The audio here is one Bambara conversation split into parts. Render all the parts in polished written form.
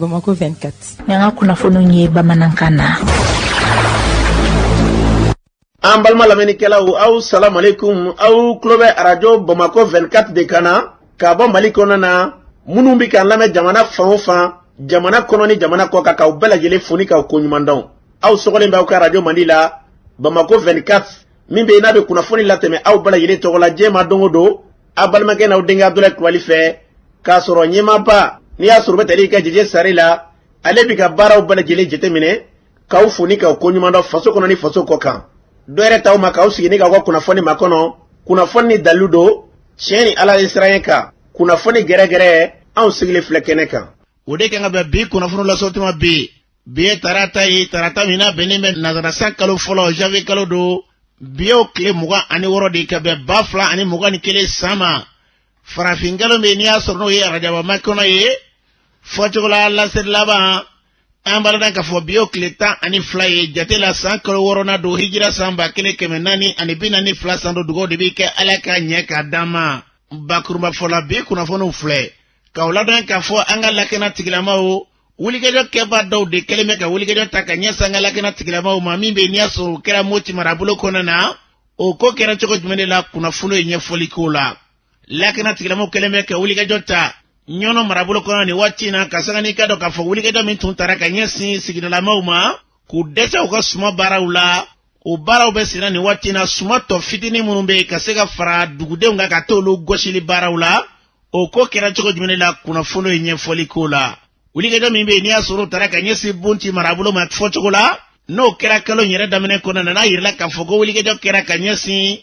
Bamako 24. N'an ka kunnafoniw ye bamanankan na. An balima lamɛnnikɛlaw, aw salamaleykum. Aw tulo bɛ arajo Bamakɔ 24 de kan na ka bɔ Mali kɔnɔ na. Minnu bɛ k'an lamɛn jamana fan o fan, jamana kɔnɔ ni jamana kɔ kan, k'aw bɛɛ lajɛlen fo ni k'aw koɲuman dɔn. Aw sɔgɔlen bɛ aw ka arajo mandi la, Bamakɔ 24, min bɛ yen n'a bɛ kunnafoni latɛmɛ aw bɛɛ lajɛlen tɔgɔ la diɲɛ ma don o don, aw balimakɛ n'aw denkɛ Abudulayi Kulubali fɛ, k'a sɔrɔ ɲɛmaaba n'i y'a sɔrɔ u bɛ tali kɛ Jeje Sare la, ale bɛ ka baaraw bɛɛ lajɛlen jateminɛ, k'aw fo ni k'aw koɲuman dɔn faso kɔnɔ ni faso kɔ kan. Dɔ yɛrɛ t'aw ma k'aw sigi ni k'aw ka kunnafoni makɔnɔ, kunnafoni ni dalilu don, tiɲɛ ni Ala ye siran kan, kunnafoni gɛrɛgɛrɛ, anw sigilen filɛ kɛnɛ kan. O de kan ka bɛn bi kunnafoni lasɔrɔ tuma bi. Bi ye tarata ye, tarata min n'a bɛnnen bɛ nansara san kalo fɔlɔ, janvier kalo don. Bi y'o tile 26 de ka bɛn 2021 san ma. Farafin kalo min n'i y'a sɔrɔ n'o ye arajaba makɔnɔ ye, fɔcogo la laseli laban, an b'a dɔn k'a fɔ bi y'o tile 12 ye jate la, san kalo wɔɔrɔnan don, hijira san 1442 san don. Dugawu de bɛ kɛ Ala ka ɲɛ k'a d'an ma. Bakurunba fɔ la, bi kunnafoniw filɛ k'aw ladɔn k'a fɔ an ka lakana tigilamaw, wulikajɔ kɛba dɔw de kɛlen bɛ ka wulikajɔ ta ka ɲɛsin an ka lakana tigilamaw ma, min bɛ n'i y'a sɔrɔ o kɛra Moti marabolo kɔnɔna na. O ko kɛra cogo jumɛn de la? Kunnafoni ye ɲɛfɔli k'o la. Lakana tigilamaw kɛlen bɛ ka wulikajɔ ta Ɲɔnɔ marabolo kɔnɔ nin waati in na, ka sanga n'i ka dɔn k'a fɔ wulikajɔ min tun tara ka ɲɛsin sigidalamaw ma k'u dɛsɛ u ka suma baaraw la, o baaraw bɛ senna nin waati in na. Suma tɔ fitinin minnu bɛ yen ka se ka fara dugudenw kan ka t'olu gosili baaraw la, o ko kɛra cogo jumɛn de la? Kunnafoni ye ɲɛfɔli k'o la. Wulikajɔ min bɛ yen n'i y'a sɔrɔ o tara ka ɲɛsin Bunti marabolo ma, fɔcogo la n'o kɛra kalo in yɛrɛ daminɛ kɔnɔ na, n'a yirala k'a fɔ ko wulikajɔ kɛra ka ɲɛsin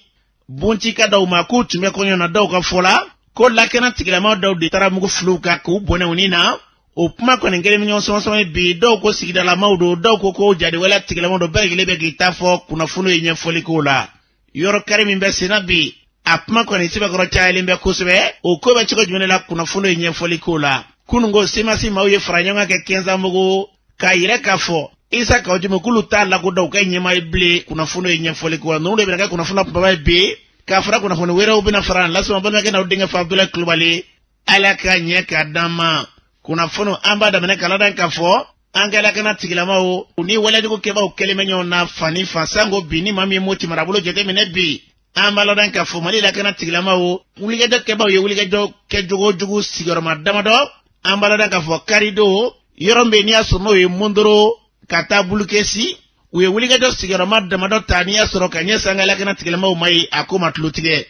Buntika dɔw ma k'u tun bɛ kɔɲɔ na, dɔw ka fɔ la ko lakana tigilama dɔw de taara mugu fili u kan k'u bɔnɛ u ni na. O kuma kɔni kɛlen bɛ ɲɔgɔn sɔmɔsɔmɔ ye bi. Dɔw ko sigidalamaw don, dɔw ko ko jadiwaleya tigilamaw don. Bɛɛ lajɛlen bɛ k'i ta fɔ. Kunnafoni ye ɲɛfɔli k'o la. Yɔrɔ kari min bɛ senna bi, a kuma kɔni sɛbɛkɔrɔ cayalen bɛ kosɛbɛ. O ko bɛ cogo jumɛn de la? Kunnafoni ye ɲɛfɔli k'o la. Kununko CMAS maaw ye fara ɲɔgɔn kan kɛ Kɛnzanbugu k'a yira k'a fɔ Isa Kawu Jimo k'olu t'a lakodɔn u ka ɲɛmaa ye bilen. Kunnafoni ye ɲɛfɔli k'o la. Ninnu de bɛna kɛ kunnafoni kunbaba ye bi, k'a fara kunnafoni wɛrɛw bɛna fara an lasama balimakɛ n'aw denkɛ fa Abudulayi Kulubali. Ala ka ɲɛ k'a d'an ma. Kunnafoni an b'a daminɛ k'a ladɔn k'a fɔ an ka lakana tigilamaw ni walejugu kɛbaaw kɛlen bɛ ɲɔgɔn na fan ni fan, sanko bi ni maa min ye Moti marabolo jateminɛ bi. An b'a ladɔn k'a fɔ Mali lakana tigilamaw, wulikajɔ kɛbaaw ye wulikajɔ kɛcogo jugu sigiyɔrɔma damadɔ. An b'a ladɔn k'a fɔ karidon, yɔrɔ min bɛ yen n'i y'a sɔrɔ n'o ye Mondoro ka taa Bulukesi, u ye wulikajɔ sigiyɔrɔma damadɔ ta n'i y'a sɔrɔ ka ɲɛsin an ka lakana tigilamaw ma ye, a ko ma tulo tigɛ.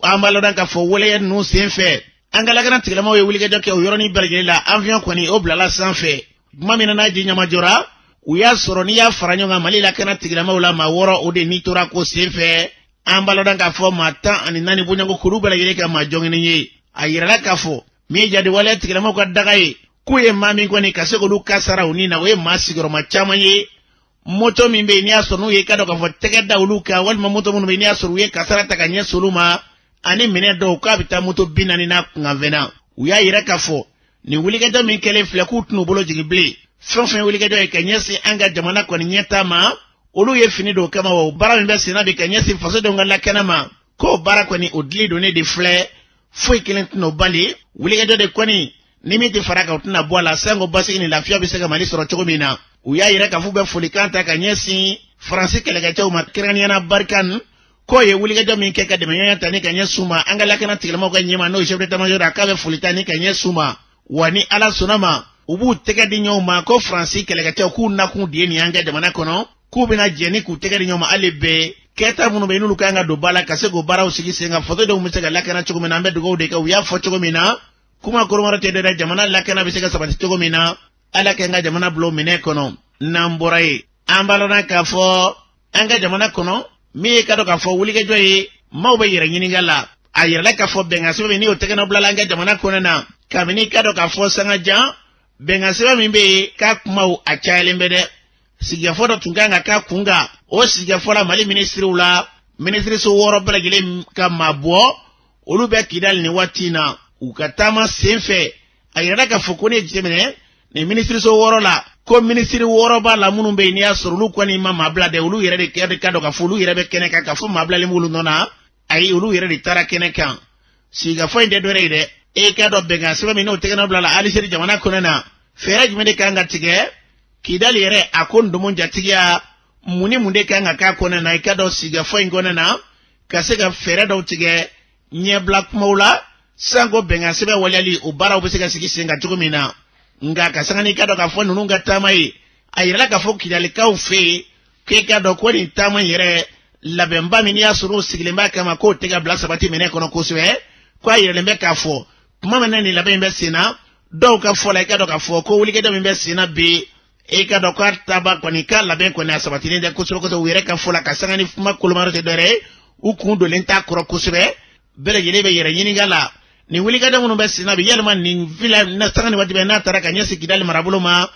An b'a ladɔn k'a fɔ waleya ninnu sen fɛ, an ka lakana tigilamaw ye wulikajɔ kɛ o yɔrɔnin bɛɛ lajɛlen la. Avion kɔni o bilala sanfɛ tuma min na n'a ji ɲamajɔra, u y'a sɔrɔ n'i y'a fara ɲɔgɔn kan Mali lakana tigilamaw la, maa 6 o de ni tora ko sen fɛ. An b'a ladɔn k'a fɔ maa 14 bɔɲɔgɔnko k'olu bɛɛ lajɛlen kɛ maa jɔnginen ye. A yirala k'a fɔ min ye jadiwaleya tigilamaw ka daga ye, k'u ye maa min kɔni ka se k'olu kasara u ni na, o ye maa sigiyɔrɔma caman ye. Moto min bɛ yen n'i y'a sɔrɔ n'u ye ka dɔn k'a fɔ tɛgɛ da olu kan, walima moto minnu bɛ yen n'i y'a sɔrɔ u ye kasara ta ka ɲɛsin olu ma, ani minɛn dɔw, k'a bɛ taa moto 40 n'a kunkanfɛn. U y'a yira k'a fɔ nin wulikajɔ min kɛlen filɛ, k'u tɛn'u bolo jigin bilen. Fɛn o fɛn wulikajɔ ye ka ɲɛsin an ka jamana kɔni ɲɛtaa ma, olu ye fini don o kama wa. O baara min bɛ senna bi ka ɲɛsin fasodenw ka lakana ma, k'o baara kɔni o dili donnen de filɛ, foyi kelen tɛn'o bali. Wulikajɔ de kɔni ni min tɛ fara kan, o tɛna bɔ a la, sanko basigi ni lafiya bɛ se ka Mali sɔrɔ cogo min na. U y'a yira k'a fɔ u bɛ folikan ta ka ɲɛsin Faransi kɛlɛkɛcɛw ma, kɛrɛnkɛrɛnnenya la Barkhane, k'o ye wulikajɔ min kɛ ka dɛmɛɲɔgɔnya ta ni ka ɲɛsin u ma. An ka lakana tigilamaw ka ɲɛmaa, n'o ye chef d'état major, a k'a bɛ foli ta ni ka ɲɛsin u ma wa. Ni Ala sɔnna ma, u b'u tɛgɛ di ɲɔgɔn ma ko Faransi kɛlɛkɛcɛw k'u nakun de ye nin y'an ka jamana kɔnɔ, k'u bɛna jɛ ni k'u tɛgɛ di ɲɔgɔn ma hali bɛɛ kɛta minnu bɛ yen n'olu kan ka don ba la ka se k'o baaraw sigi sen kan, fasodenw bɛ se ka lakana cogo min na. An bɛ dugawu de kɛ. U y'a fɔ cogo min na, kuma kɔrɔmɔrɔ tɛ dɛ, jamana lakana bɛ se ka sabati cogo min na, Ala k'an ka jamana bila o minɛ kɔnɔ. N'an bɔra yen, an b'a lɔn k'a fɔ an ka jamana kɔnɔ, min ye ka dɔn k'a fɔ wulikajɔ ye maaw bɛ yɛrɛ ɲininka la. A yirala k'a fɔ bɛnkan sɛbɛn min ni o tɛgɛnɔ bilala an ka jamana kɔnɔ na kabini ka dɔn k'a fɔ sanga jan, bɛnkan sɛbɛn min bɛ yen k'a kumaw a cayalen bɛ dɛ. Sigikafɔ dɔ tun kan ka k'a kun kan. O sigikafɔ la, Mali minisiriw la, minisiriso 6 bɛɛ lajɛlen ka maa bɔ, olu bɛ Kidali nin waati in na u ka taama sen fɛ. A yirala k'a fɔ ko ne ye jateminɛ nin minisiriso 6 la, ko minisiri 6 b'a la minnu bɛ yen n'i y'a sɔrɔ olu kɔni ma maa bila dɛ, olu yɛrɛ de kɛ ka dɔn k'a fɔ olu yɛrɛ bɛ kɛnɛ kan, k'a fɔ maa bilalen b'olu nɔ na. Ayi, olu yɛrɛ de taara kɛnɛ kan. Sigikafɔ in tɛ dɔwɛrɛ ye dɛ, e k'a dɔn bɛnkan sɛbɛn min n'o tɛgɛnɔ bila la Alizeri jamana kɔnɔ na. Fɛɛrɛ jumɛn de kan ka tigɛ Kidali yɛrɛ a ko ndomo jatigiya, mun ni mun de kan ka k'a kɔnɔna na? I ka dɔn sigikafɔ in kɔnɔna na ka se ka fɛɛrɛ dɔw tigɛ ɲɛbila kumaw la, sanko bɛnkan sɛbɛn waleyali, o baaraw bɛ se ka sigi sen kan cogo min na. Nka ka sanga n'i ka dɔn k'a fɔ ninnu ka taama ye, a yirala k'a fɔ Kidalikaw fɛ yen k'e ka dɔn ko nin taama in yɛrɛ labɛnba min n'i y'a sɔrɔ o sigilen b'a kama, k'o tɛ ka bila sabati minɛ kɔnɔ kosɛbɛ. Ko a yiralen bɛ k'a fɔ tuma min na nin labɛn in bɛ sen na, dɔw ka fɔ la, i ka dɔn k'a fɔ ko wulikajɔ min bɛ sen na bi, e ka dɔn k'a taaba kɔni k'a labɛn kɔni a sabatilen tɛ kosɛbɛ kosɛbɛ u yɛrɛ ka fɔ la. Ka sanga ni kuma kolomayɔrɔ tɛ dɔwɛrɛ ye, u kun donnen t'a kɔrɔ kosɛbɛ. Bɛɛ lajɛlen bɛ yɛrɛ ɲininka la, nin wulikajɔ minnu bɛ sen na bi, yalima nin fila na sanga ni waati bɛɛ n'a taara ka ɲɛsin Kidali marabolo ma,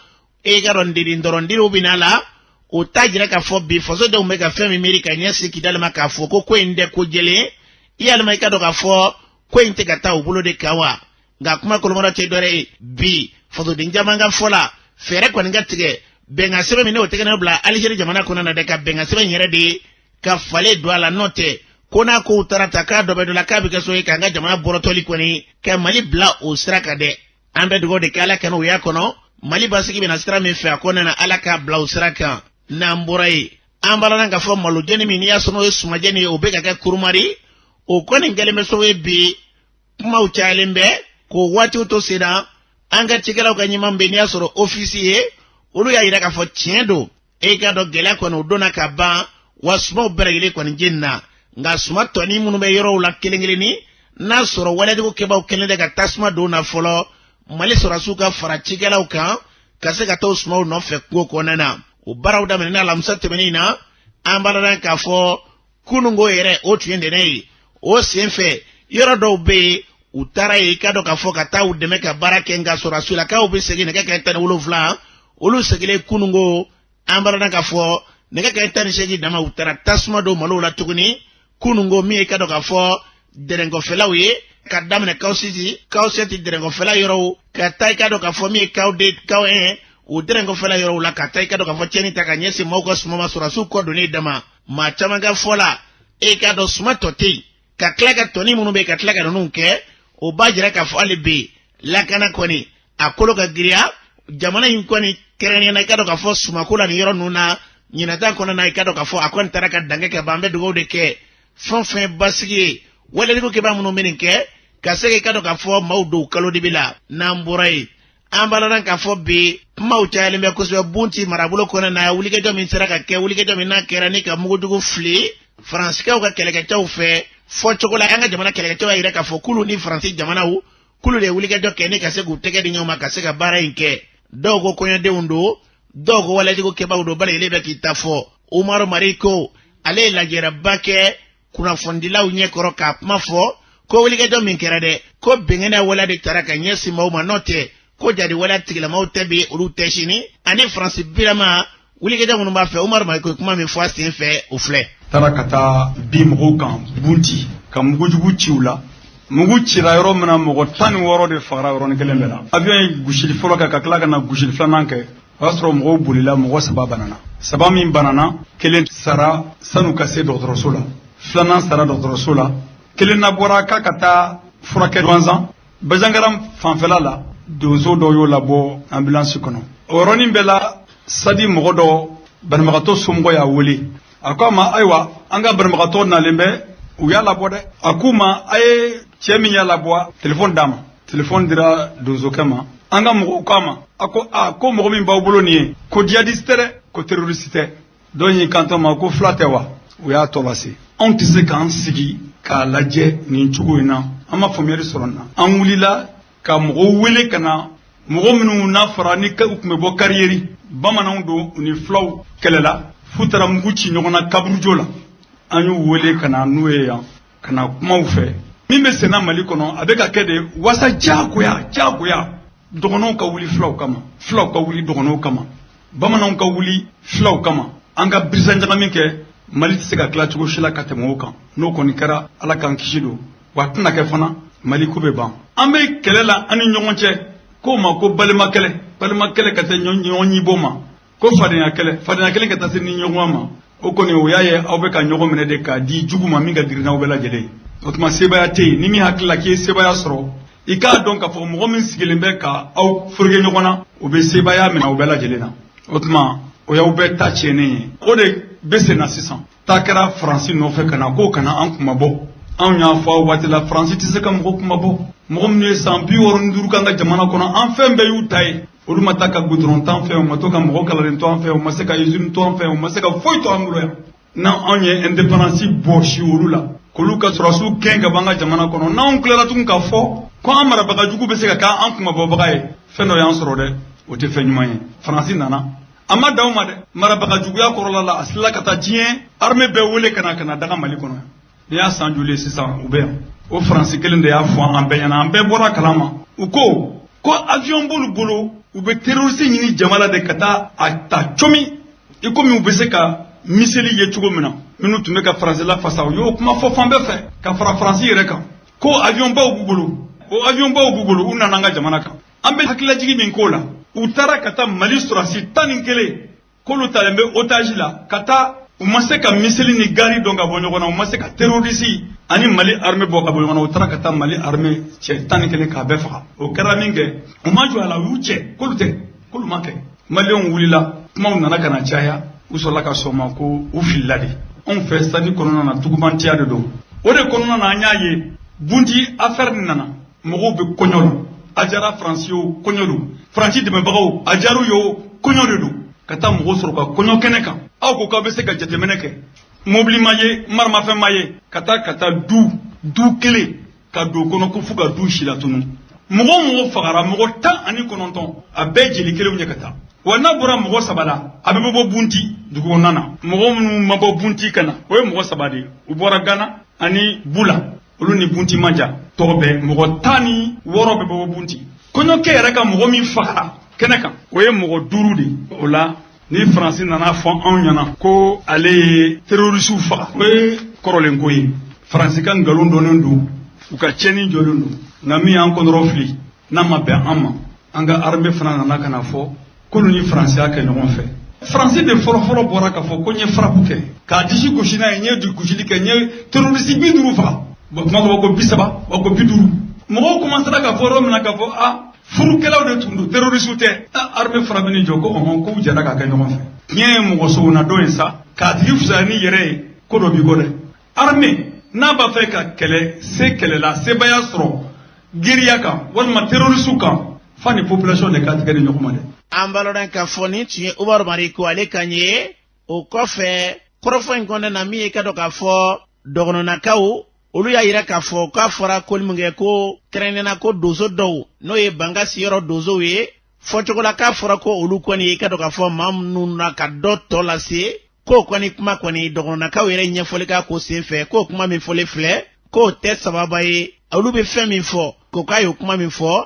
e ka dɔn diden dɔrɔn diriw bɛ n'a la, o t'a jira k'a fɔ bi fasodenw bɛ ka fɛn min miiri ka ɲɛsin Kidali ma, k'a fɔ ko ko in tɛ ko jɛlen ye? Yalima i ka dɔn k'a fɔ ko in tɛ ka taa u bolo de kan wa? Nka kuma kolomayɔrɔ tɛ dɔwɛrɛ ye bi, fasoden caman ka fɔ la, fɛɛrɛ kɔni ka tigɛ bɛnkan sɛbɛn min n'o tɛgɛ bila Alizeri jamana kɔnɔ na dɛ, ka bɛnkan sɛbɛn in yɛrɛ de ye ka falen don a la. N'o tɛ, ko n'a kow taara ta k'a dɔ bɛ dɔ la, k'a bɛ kɛ so ye k'an ka jamana bɔrɔtɔli kɔni ka Mali bila o sira kan dɛ. An bɛ dugawu de kɛ, Ala kana o y'a kɔnɔ. Mali basigi bɛna sira min fɛ a kɔnɔna na, Ala k'a bila o sira kan. N'an bɔra yen, an b'a lɔn k'a fɔ malojɛni min n'i y'a sɔrɔ n'o ye sumajɛni ye, o bɛ ka kɛ kurumari, o kɔni kɛlen bɛ sababu ye bi kumaw cayalen bɛ k'o waatiw to sen na. An ka cikɛlaw ka ɲɛmaa bɛ n'i y'a sɔrɔ ofisi ye, olu y'a yira k'a fɔ tiɲɛ don, e k'a dɔn gɛlɛya kɔni o donna ka ban wa, sumaw bɛɛ lajɛlen kɔni jenina. Nka suma tɔni minnu bɛ yɔrɔw la kelen kelenni, n'a sɔrɔ walejugu kɛbaaw kɛlen tɛ ka tasuma don na fɔlɔ, Mali sɔrɔdasiw ka fara cikɛlaw kan ka se ka taa sumaw nɔfɛ kungo kɔnɔna na. O baaraw daminɛna alamisa tɛmɛnen na. An b'a dɔn k'a fɔ kununko yɛrɛ o tun ye ntɛnɛn ye. O sen fɛ, yɔrɔ dɔw bɛ yen, u taara yen, i ka dɔn k'a fɔ ka taa u dɛmɛ ka baara kɛ. Nka sɔrɔdasilakaw bɛ segin nɛgɛ kanɲɛ 17. Olu seginnen kununko, an b'a dɔn k'a fɔ nɛgɛ kanɲɛ 18 dama, u taara tasuma don malow la tuguni kununko, min ye i ka dɔn k'a fɔ dɛrɛnkɔfɛlaw ye, ka daminɛ Camp 6, Camp 7 dɛrɛnkɔfɛla yɔrɔw, ka taa i ka dɔn k'a fɔ min ye Camp 2, Camp 1, o dɛrɛnkɔfɛla yɔrɔw la, ka taa i ka dɔn k'a fɔ tiɲɛni ta ka ɲɛsin maaw ka suma ma. Sɔrɔdasiw kɔ donnen dama, maa caman ka fɔ la, e k'a dɔn suma tɔ tɛ yen, ka tila ka tɔni minnu bɛ yen, ka tila ka ninnu kɛ, o b'a jira k'a fɔ hali bi lakana kɔni a kolo ka giriya jamana in kɔni, kɛrɛnkɛrɛnnenya la i ka dɔn k'a fɔ sumako la nin yɔrɔ ninnu na ɲinata kɔnɔna na, i ka dɔn k'a fɔ a kɔni taara ka dankɛ kɛ ban. An bɛ dugawu de kɛ fɛn o fɛn basigi ye, walejugu kɛbaa minnu bɛ nin kɛ, ka se i ka dɔn k'a fɔ maaw don kalo dibi la. N'an bɔra yen, an b'a lɔn k'a fɔ bi kumaw cayalen bɛ kosɛbɛ Bunti marabolo kɔnɔ na, wulikajɔ min sera ka kɛ, wulikajɔ min n'a kɛra ni ka mugujugu fili Faransikaw ka kɛlɛkɛcɛw fɛ. Fɔ cogo la, an ka jamana kɛlɛkɛcɛw y'a yira k'a fɔ k'olu ni Faransi jamanaw k'olu de ye wulikajɔ kɛ ni ka se k'u tɛgɛ di ɲɔgɔn ma ka se ka baara in kɛ. Dɔw ko kɔɲɔdenw don, dɔw ko walejugu kɛbaaw don, bɛɛ lajɛlen bɛ k'i ta fɔ. Umaru Mariko, ale ye lajɛrɛba kɛ kunnafonidilaw ɲɛkɔrɔ k'a kuma fɔ ko wulikajɔ min kɛra dɛ, ko bɛnkɛnɛ waleya de taara ka ɲɛsin maaw ma, n'o tɛ ko jadi waleya tigilamaw tɛ bi, olu tɛ sini. Ani Faransi birama wulikajɔ minnu b'a fɛ, Umaru Mariko ye kuma min fɔ a sen fɛ, o filɛ. Taara ka taa bin mɔgɔw kan Bunti ka mugujugu ci u la. Mugu cira yɔrɔ min na, mɔgɔ 16 de fagara yɔrɔnin kelen bɛɛ la. Avion ye gosili fɔlɔ kɛ, ka tila ka na gosili filanan kɛ. O y'a sɔrɔ mɔgɔw bolila, mɔgɔ saba banana. Saba min banana, kelen sara san'u ka se dɔgɔtɔrɔso la, filanan sara dɔgɔtɔrɔso la, kelen nabɔra k'a ka taa furakɛ gansan Bajangara fanfɛla la. Donso dɔ y'o labɔ ambulance kɔnɔ. O yɔrɔnin bɛɛ la, sadi mɔgɔ dɔ banabagatɔ somɔgɔ y'a wele. A ko a ma: "Ayiwa, an ka banabagatɔ nalen bɛ, u y'a labɔ dɛ." A k'u ma: "A ye cɛ min y'a labɔ telefɔni d'a ma." Telefɔni dira donsokɛ ma. An ka mɔgɔw k'a ma, a ko: "A ko mɔgɔ min b'aw bolo nin ye, ko djihadiste tɛ dɛ, ko terroriste tɛ." Dɔ y'i kanto ma ko fila tɛ wa. U y'a tɔ lase. Anw tɛ se k'an sigi k'a lajɛ nin cogo in na. An ma faamuyali sɔrɔ nin na. An wulila ka mɔgɔw wele ka na, mɔgɔ minnu n'a fɔra ni u tun bɛ bɔ kariyeri, bamananw don, u ni fulaw kɛlɛla f'u taara mugu ci ɲɔgɔn na kaburujo la. An y'u wele ka na n'u ye yan ka na kumaw fɛ. Min bɛ senna Mali kɔnɔ, a bɛ ka kɛ de wasa diyagoya diyagoya dɔgɔnɔw ka wuli fulaw kama, fulaw ka wuli dɔgɔnɔw kama, bamananw ka wuli fulaw kama. An ka birisan ɲagami kɛ, Mali tɛ se ka tila cogo si la ka tɛmɛ o kan. N'o kɔni kɛra, Ala k'an kisi don wa, a tɛna kɛ fana. Mali ko bɛ ban. An bɛ kɛlɛ la an ni ɲɔgɔn cɛ, k'o ma ko balimakɛlɛ, balimakɛlɛ ka se ɲɔgɔn ɲibɔ ma, ko fadenya kɛlɛ, fadenya kɛlɛ ka taa se ni ɲɔgɔn ma. O kɔni, o y'a ye aw bɛ ka ɲɔgɔn minɛ de k'a di jugu ma min ka girin n'aw bɛɛ lajɛlen ye. O tuma, sebaaya tɛ yen. Ni min hakili la k'i ye sebaaya sɔrɔ I k'a dɔn k'a fɔ mɔgɔ min sigilen bɛ ka aw foreke ɲɔgɔn na, o bɛ sebaaya minɛ aw bɛɛ lajɛlen na. O tuma o y'aw bɛɛ ta tiɲɛnen ye. O de bɛ sen na sisan. Taa kɛra Faransi nɔfɛ ka na k'o kana an kunmabɔ. Anw y'a fɔ aw waati la, Faransi tɛ se ka mɔgɔ kunmabɔ. Mɔgɔ minnu ye san 65 k'an ka jamana kɔnɔ, an fɛn bɛɛ y'u ta ye. Olu ma taa ka goudron t'an fɛ, u ma to ka mɔgɔ kalalen to an fɛ, u ma se ka usine to an fɛ, u ma se ka foyi to an bolo yan. N'anw ye indépendance bɔsi olu la, k'olu ka sɔrɔsiw gɛn ka bɔ an ka jamana kɔnɔ, n'anw tilara tugun k'a fɔ ko an marabaga jugu bɛ se ka k'an kunmabɔbaga ye, fɛn dɔ y'an sɔrɔ dɛ, o tɛ fɛn ɲuman ye. Faransi nana, a ma dan o ma dɛ, marabaga juguya kɔrɔla la, a silala ka taa diɲɛ armée bɛɛ wele ka na daga Mali kɔnɔ. N'i y'a san joli ye sisan, u bɛ yan. O Faransi kelen de y'a fɔ an bɛɛ ɲɛna, an bɛɛ bɔra kalama. U ko avion b'olu bolo, u bɛ terroriste ɲini jama la de ka taa a ta comi i komi u bɛ se ka miseli ye cogo min na. Minnu tun bɛ ka Faransi lafasa, u y'o kuma fɔ fan bɛɛ fɛ ka fara Faransi yɛrɛ kan, ko avion baw b'u bolo. O avion baw b'u bolo, u nana an ka jamana kan. An bɛ hakililajigi min k'o la, u taara ka taa Mali sɔrɔsi 11, k'olu talen bɛ otage la ka taa. U ma se ka miseli ni gari dɔn ka bɔ ɲɔgɔn na, u ma se ka terroriste ani Mali armée bɔ ka bɔ ɲɔgɔn na. U taara ka taa Mali armée cɛ 11 k'a bɛɛ faga. O kɛra min kɛ, u ma jɔ a la, u y'u cɛ k'olu tɛ, k'olu ma kɛ. Maliyɛnw wulila, kumaw nana ka na caya, u sɔrɔla ka sɔn ma ko u filila de. Anw fɛ stade kɔnɔna na, tugubantiya de don. O de kɔnɔna na, an y'a ye Bunti affaire nin nana, mɔgɔw bɛ kɔɲɔ la. A diyara Faransi o, kɔɲɔ don. Faransi dɛmɛbagaw, a diyar'u ye o, kɔɲɔ de don. Ka taa mɔgɔw sɔrɔ ka kɔɲɔ kɛnɛ kan, aw ko k'aw bɛ se ka jateminɛ kɛ, mobili ma ye, maramafɛn ma ye, ka taa du kelen ka don kɔnɔ ko fo ka du si latunu. Mɔgɔ o mɔgɔ fagara, mɔgɔ 19, a bɛɛ jeli kelenw ye ka taa. Wa n'a bɔra mɔgɔ 3 la, a bɛ bɔ Bunti dugu kɔnɔna na. Mɔgɔ minnu ma bɔ Bunti ka na, o ye mɔgɔ 3 de ye. U bɔra Gana ani Bula, olu ni Bunti ma jan. Tɔgɔ bɛɛ mɔgɔ 16 bɛ bɔ Bunti. Kɔɲɔkɛ yɛrɛ ka mɔgɔ min fagara kɛnɛ kan, o ye mɔgɔ 5 de ye. O la, ni Faransi nana fɔ anw ɲɛna ko ale ye terrorisiw faga, o ye kɔrɔlen ko ye. Faransi ka nkalon dɔnnen don, u ka tiɲɛni jɔlen don. Nka min y'an kɔnɔrɔ fili, n'a ma bɛn an ma, an ka armée fana nana ka na fɔ k'olu ni Faransi y'a kɛ ɲɔgɔn fɛ. Faransi de fɔlɔfɔlɔ bɔra k'a fɔ ko n ye frappe kɛ k'a disi gosi n'a ye, n ye gosili kɛ, n ye terroriste 50 faga. Bon, tuma dɔw ko 30, wa ko 50. Mɔgɔw commencera k'a fɔ yɔrɔ min na k'a fɔ a furukɛlaw de tun don, terroriste tɛ, armée fana bɛ n'i jɔ ko ɔhɔn, k'u jɛra k'a kɛ ɲɔgɔn fɛ. Tiɲɛ ye mɔgɔ sogona don ye sa, k'a tigi fisaya ni yɛrɛ ye, ko dɔ b'i kɔ dɛ. Armée n'a b'a fɛ ka kɛlɛ se, kɛlɛ la sebaaya sɔrɔ geriya kan walima terroriste kan, fa ni population de k'a tigɛ di ɲɔgɔn ma dɛ. An b'a k'a fɔ nin tun ye Umaru Mariko ale kan ye. O kɔfɛ, kɔrɔfɔ in kɔnɔna na, min ye ka dɔn k'a fɔ dɔgɔnɔnakaw, olu y'a yira k'a fɔ k'a fɔra ko min kɛ ko kɛrɛnkɛrɛnnenya ko donso dɔw, n'o ye Bankasi yɔrɔ donsow ye, fɔcogo la k'a fɔra ko olu kɔni i ka dɔn k'a fɔ maa minnu na ka dɔ tɔ lase, k'o kɔni kuma kɔni dɔgɔnɔnakaw yɛrɛ ɲɛfɔli k'a ko senfɛ, k'o kuma min fɔlen filɛ, k'o tɛ sababa ye. Olu bɛ fɛn min fɔ, ko k'a y'o kuma min fɔ,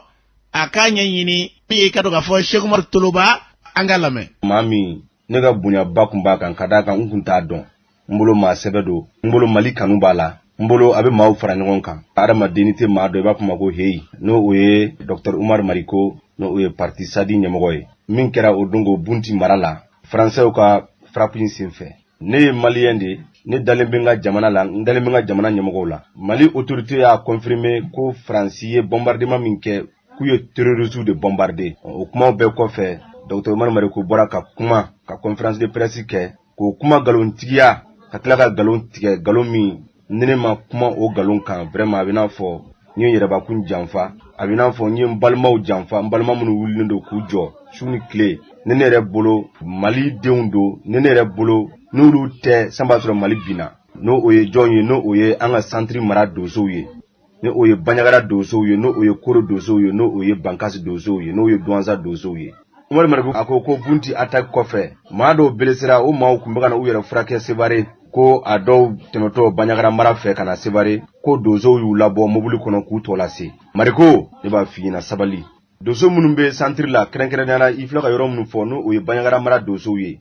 a k'a ɲɛɲini. Min ye i ka dɔn k'a fɔ Sekumaru Toloba, an ka lamɛn. Maa min ne ka bonyaba kun b'a kan, ka d'a kan n kun t'a dɔn, n bolo maa sɛbɛ don, n bolo Mali kanu b'a la, n bolo a bɛ maaw fara ɲɔgɔn kan. Adamaden ni tɛ maa dɔn, i b'a fɔ ma ko heyi. N'o o ye Dr Umar Mariko, n'o o ye parti Sadi ɲɛmɔgɔ ye. Min kɛra o don ko Bunti mara la, Faransɛw ka frappe in senfɛ, ne ye Maliyɛn de ye, ne dalen bɛ n ka jamana la, n dalen bɛ n ka jamana ɲɛmɔgɔw la. Mali autorité y'a confirmé ko Faransi ye bombardement min kɛ, k'u ye terroristes de bombarder. O kumaw bɛɛ kɔfɛ, Dr Umar Mariko bɔra ka kuma, ka conférence de presse kɛ, k'o kuma nkalontigiya, ka tila ka nkalon tigɛ, nkalon min ni ne ma kuma o nkalon kan, vraiment a bɛ n'a fɔ n ye n yɛrɛbakun janfa, a bɛ n'a fɔ n ye n balimaw janfa, n balima minnu wulilen don k'u jɔ su ni tile. Ni ne yɛrɛ bolo Mali denw don, ni ne yɛrɛ bolo n'olu tɛ san b'a sɔrɔ Mali binna. N'o o ye jɔn ye? N'o o ye an ka centre mara donsow ye, ni o ye Baɲagara donsow ye, n'o o ye Koro donsow ye, n'o o ye Bankasi donsow ye, n'o ye Duwanza donsow ye. Umaru Mariko a ko ko Bunti attaque kɔfɛ, maa dɔw blessera, o maaw tun bɛ ka na u yɛrɛ furakɛ Sevare, ko a dɔw tɛmɛtɔ Baɲagara mara fɛ ka na Sevare, ko donsow y'u labɔ mobili kɔnɔ k'u tɔ lase. Mariko, ne b'a f'i ɲɛna, sabali. Donso minnu bɛ centre la, kɛrɛnkɛrɛnnenya la i filɛ ka yɔrɔ minnu fɔ, n'o o ye Baɲagara mara donsow ye,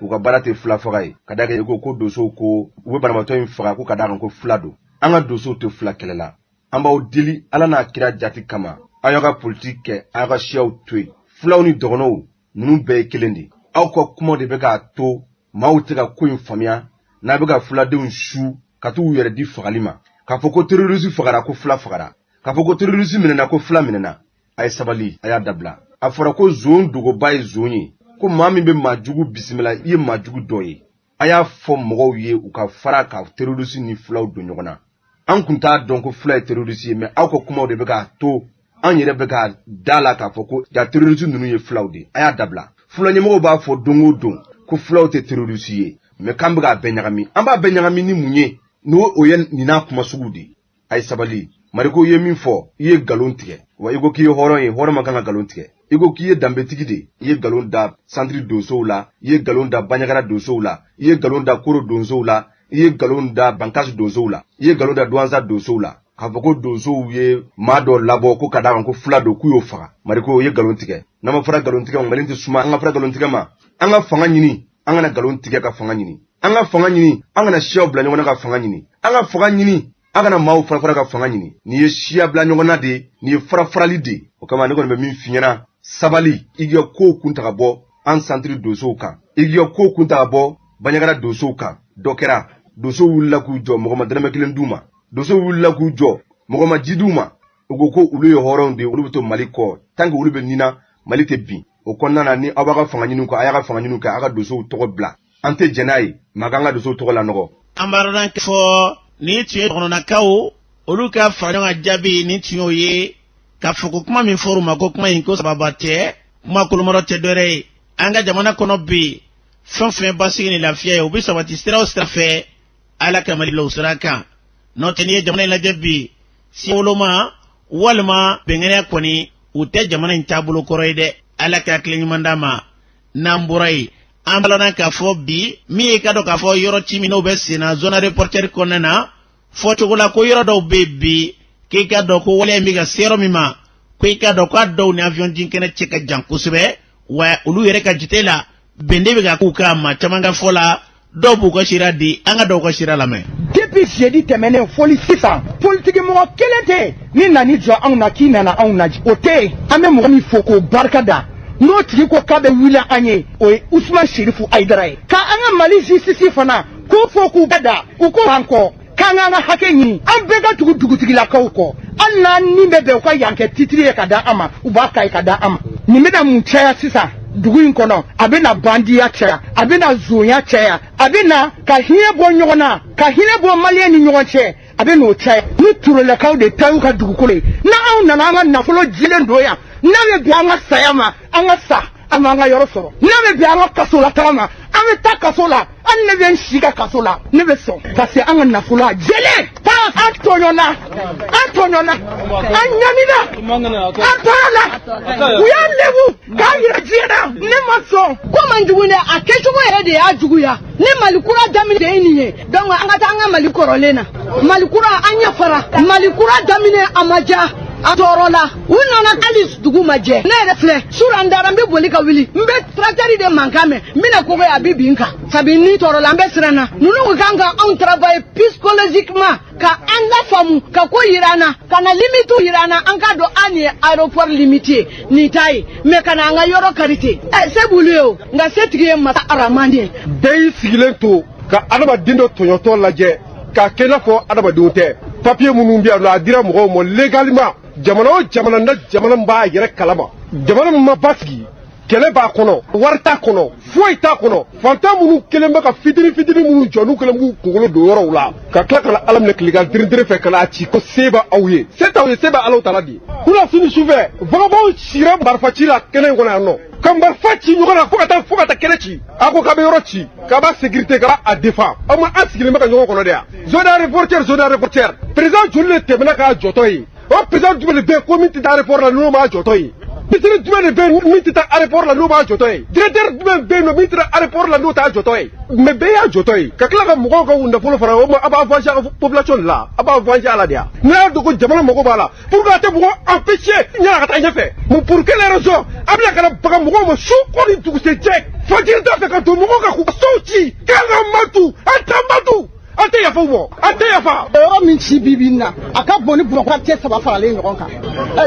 u ka baara tɛ fila faga ye. Ka d'a kan i ko ko donsow ko u bɛ banabaatɔ in faga ko ka d'a kan ko fila don. An ka donsow tɛ fila kɛlɛ la. An b'aw deli Ala n'a kira jati kama, aw y'aw ka politiki kɛ, aw ka siyaw to yen. Fulaw ni dɔgɔnɔw ninnu bɛɛ ye kelen de. Aw ka kuma de bɛ k'a to maaw tɛ ka ko in faamuya, n'a bɛ ka fuladenw su ka t'u yɛrɛ di fagali ma, k'a fɔ ko terroriste fagara, ko fila fagara. K'a fɔ ko terroriste minɛna, ko fila minɛna, a ye sabali, a y'a dabila. A fɔra ko zon dogoba ye zon ye, ko maa min bɛ maa jugu bisimila, i ye maa jugu dɔ ye. A y'a fɔ mɔgɔw ye u ka fara ka terroriste ni fulaw don ɲɔgɔn na. An kun t'a dɔn ko fula ye terroriste ye, mais aw ka kumaw de bɛ k'a to an yɛrɛ bɛ ka da la k'a fɔ ko ja terroriste ninnu ye fulaw de ye. A y'a dabila. Fula ɲɛmɔgɔw b'a fɔ don o don ko fulaw tɛ terroriste ye, mais k'an bɛ k'a bɛɛ ɲagami. An b'a bɛɛ ɲagami ni mun ye? N'o o ye nin n'a kuma sugu de ye. A ye sabali. Mariko ye min fɔ, i ye nkalon tigɛ. Wa i ko k'i ye hɔrɔn ye, hɔrɔn man kan ka nkalon tigɛ. I ko k'i ye danbetigi de, i ye nkalon da santiri donsow la, i ye nkalon da Baɲagara donsow la, i ye nkalon da Koro donsow la, i ye nkalon da Bankasi donsow la, i ye nkalon da Duwanza donsow la. K'a fɔ ko donsow ye maa dɔ labɔ ko ka d'a kan ko fula don, k'u y'o faga. Mariko, i ye nkalon tigɛ. N'an ma fara nkalon tigɛ ma, Mali tɛ suma. An ka fara nkalon tigɛ ma. An ka fanga ɲini, an kana nkalon tigɛ ka fanga ɲini. An ka fanga ɲini, an kana siyaw bila ɲɔgɔn na ka fanga ɲini. An ka fanga ɲini, an kana maaw fara fara ka fanga ɲini. Nin ye siya bila ɲɔgɔn na de ye, nin ye fara farali de ye. O kama ne kɔni bɛ min f'i ɲɛna, sabali, i k'i ka kow kun ta ka bɔ an santiri donsow kan, i k'i ka kow kun ta ka bɔ Baɲagara donsow kan. Dɔ kɛra, donsow wulila k'u jɔ, mɔgɔ ma dɛrɛmɛ kelen d'u ma. Donsow wulila k'u jɔ, mɔgɔ ma ji d'u ma. U ko ko olu ye hɔrɔnw de ye, olu bɛ to Mali kɔ. Tant que olu bɛ nin na, Mali tɛ bin. O kɔnɔna na, ni aw b'a ka fanga ɲini kɔ, a y'a ka fanga ɲini kɛ, a ka donsow tɔgɔ bila. An tɛ jɛn n'a ye, maa k'an ka donsow tɔgɔ lanɔgɔ. An b'a dɔn fɔ nin tun ye kɔnɔnakaw olu ka fara ɲɔgɔn kan jaabi, nin tun y'o ye k'a fɔ ko kuma min fɔr'u ma, ko kuma in ko sababa tɛ, kuma kolomɔrɔ tɛ dɔwɛrɛ ye. An ka jamana kɔnɔ bi, fɛn fɛn basigi ni lafiya ye, o bɛ sabati sira o sira fɛ, Ala ka Mali bila o sira kan. N'o tɛ, n'i ye jamana in lajɛ bi, si woloma walima bɛnkɛnɛya kɔni, u tɛ jamana in taabolo kɔrɔ ye dɛ. Ala ka hakili ɲuman d'an ma. N'an bɔra yen, an balana k'a fɔ bi min ye, ka dɔn k'a fɔ yɔrɔ ci min n'o bɛ sen na zone aéroportuaire kɔnɔna na, fɔcogo la ko yɔrɔ dɔw bɛ yen bi, k'i ka dɔn ko waleya in bɛ ka se yɔrɔ min ma, ko i ka dɔn k'a dɔw ni avion jinkɛnɛ cɛ ka jan kosɛbɛ. Wa olu yɛrɛ ka jate la, bɛnde bɛ ka k'u kan. Maa caman ka fɔ la, dɔw b'u ka sira di, an ka dɔw ka sira lamɛn. Depuis jeudi tɛmɛnen foli sisan, politiki mɔgɔ kelen tɛ yen ni nani jɔ anw na k'i nana anw na, o tɛ yen. An bɛ mɔgɔ min fo k'o barika da, n'o tigi ko k'a bɛ wuli an ye, o ye Usumani Serifu Ayidara ye. Ka an ka Mali justice fana k'o fo k'u bɛɛ da, u ko an kɔ k'an k'an ka hakɛ ɲini, an bɛɛ ka tugu dugutigilakaw kɔ. Hali n'an ni bɛ bɛn u ka yan kɛ titiri ye ka da an ma, u b'a ta ye ka da an ma. Nin bɛna mun caya sisan dugu in kɔnɔ? A bɛna bandiya caya, a bɛna zonya caya, a bɛna ka hinɛ bɔ ɲɔgɔn na, ka hinɛ bɔ maliyɛn ni ɲɔgɔn cɛ, a bɛ n'o caya. Ni turelakaw de ta y'u ka dugukolo ye, n'anw nana an ka nafolo jilen don yan, n'a bɛ bɛn an ka saya ma, an ka sa, an b'an ka yɔrɔ sɔrɔ. N'a bɛ bɛn an ka kaso la taga ma, an bɛ taa kaso la. Hali ne bɛ n si ka kaso la, ne bɛ sɔn, parce que an ka nafolo a jɛlen. An tɔɲɔna, an tɔɲɔna, an ɲanina, an tɔɔrɔla, u y'an lebu k'an yira diɲɛ na, ne ma sɔn. Ko man jugu dɛ, a kɛcogo yɛrɛ de y'a juguya. Ni Mali kura daminɛ de ye nin ye, donc an ka taa an ka Mali kɔrɔlen na. Mali kura, an ɲɛ fara Mali kura daminɛ, a ma diya, a tɔɔrɔ la. U nana hali dugu ma jɛ, ne yɛrɛ filɛ su an dara, n bɛ boli ka wuli, n bɛ tracteur de mankan mɛn, n bɛna kogo ye, a bɛ bin n kan. Sabi ni tɔɔrɔ la, an bɛ siran na. Ninnu kun kan ka anw travailler psychologiquement, ka an lafaamu, ka ko yira an na, ka na limite yira an na, an k'a dɔn an nin ye aéroport limite ye, nin t'a ye, mais ka na an ka yɔrɔ kari ten ɛ, se b'olu ye o, nka setigi ye masa Aramani ye. Bɛɛ y'i sigilen to ka adamaden dɔ tɔɲɔtɔ lajɛ k'a kɛ i n'a fɔ adamadenw tɛ. Papiye minnu bɛ yan nɔ, a dira mɔgɔw ma légalement. Jamana o jamana na, jamana min b'a yɛrɛ kalama, jamana min ma basigi, kɛlɛ b'a kɔnɔ, wari t'a kɔnɔ, foyi t'a kɔnɔ, fantan minnu kelen bɛ ka fitini fitini minnu jɔ, n'u kelen b'u kunkolo don yɔrɔw la, ka tila ka na Ala minɛ tilegan dirindirin fɛ ka n'a ci ko se b'aw ye, se t'aw ye, se bɛ Alaw ta la de. Kunasini sufɛ, vagabond sira marifa ci la kɛnɛ in kɔnɔ yan nɔ, ka marifa ci ɲɔgɔn na fo ka taa kɛnɛ ci. A ko k'a bɛ yɔrɔ ci, k'a b'a sécurité, k'a b'a défend. Aw ma, an sigilen bɛ ka ɲɔgɔn kɔnɔ de yan. Zone aéroportuaire, zone aéroportuaire, président joli de tɛmɛna k'a jɔtɔ ye? O président jumɛn de bɛ yen ko min tɛ taa aéroport la n'o m'a jɔtɔ ye? Ministre jumɛn de bɛ yen min tɛ taa aéroport la n'o b'a jɔtɔ ye? Directeur jumɛn bɛ yen nɔ min tɛ taa aéroport la n'o t'a jɔtɔ ye? Mais bɛɛ y'a jɔtɔ ye, ka tila ka mɔgɔw ka nafolo fara o ma. A b'a venger a ka population de la, a b'a venger a la de yan. N'a y'a dɔn ko jamana mago b'a la, pourquoi a tɛ mɔgɔ empêcher ɲɛna ka taa ɲɛfɛ? Mais pour quelle raison a bɛna ka na baga mɔgɔw ma su ko ni dugusɛjɛ, fajiri da fɛ, ka don mɔgɔw kan k'u ka sow ci, k'an ka matu, an t'an matu, an tɛ yafa u ma, an tɛ yafa. Yɔrɔ min ci bi bi in na, a ka bon ni Bamakɔ quartier saba faralen ɲɔgɔn kan.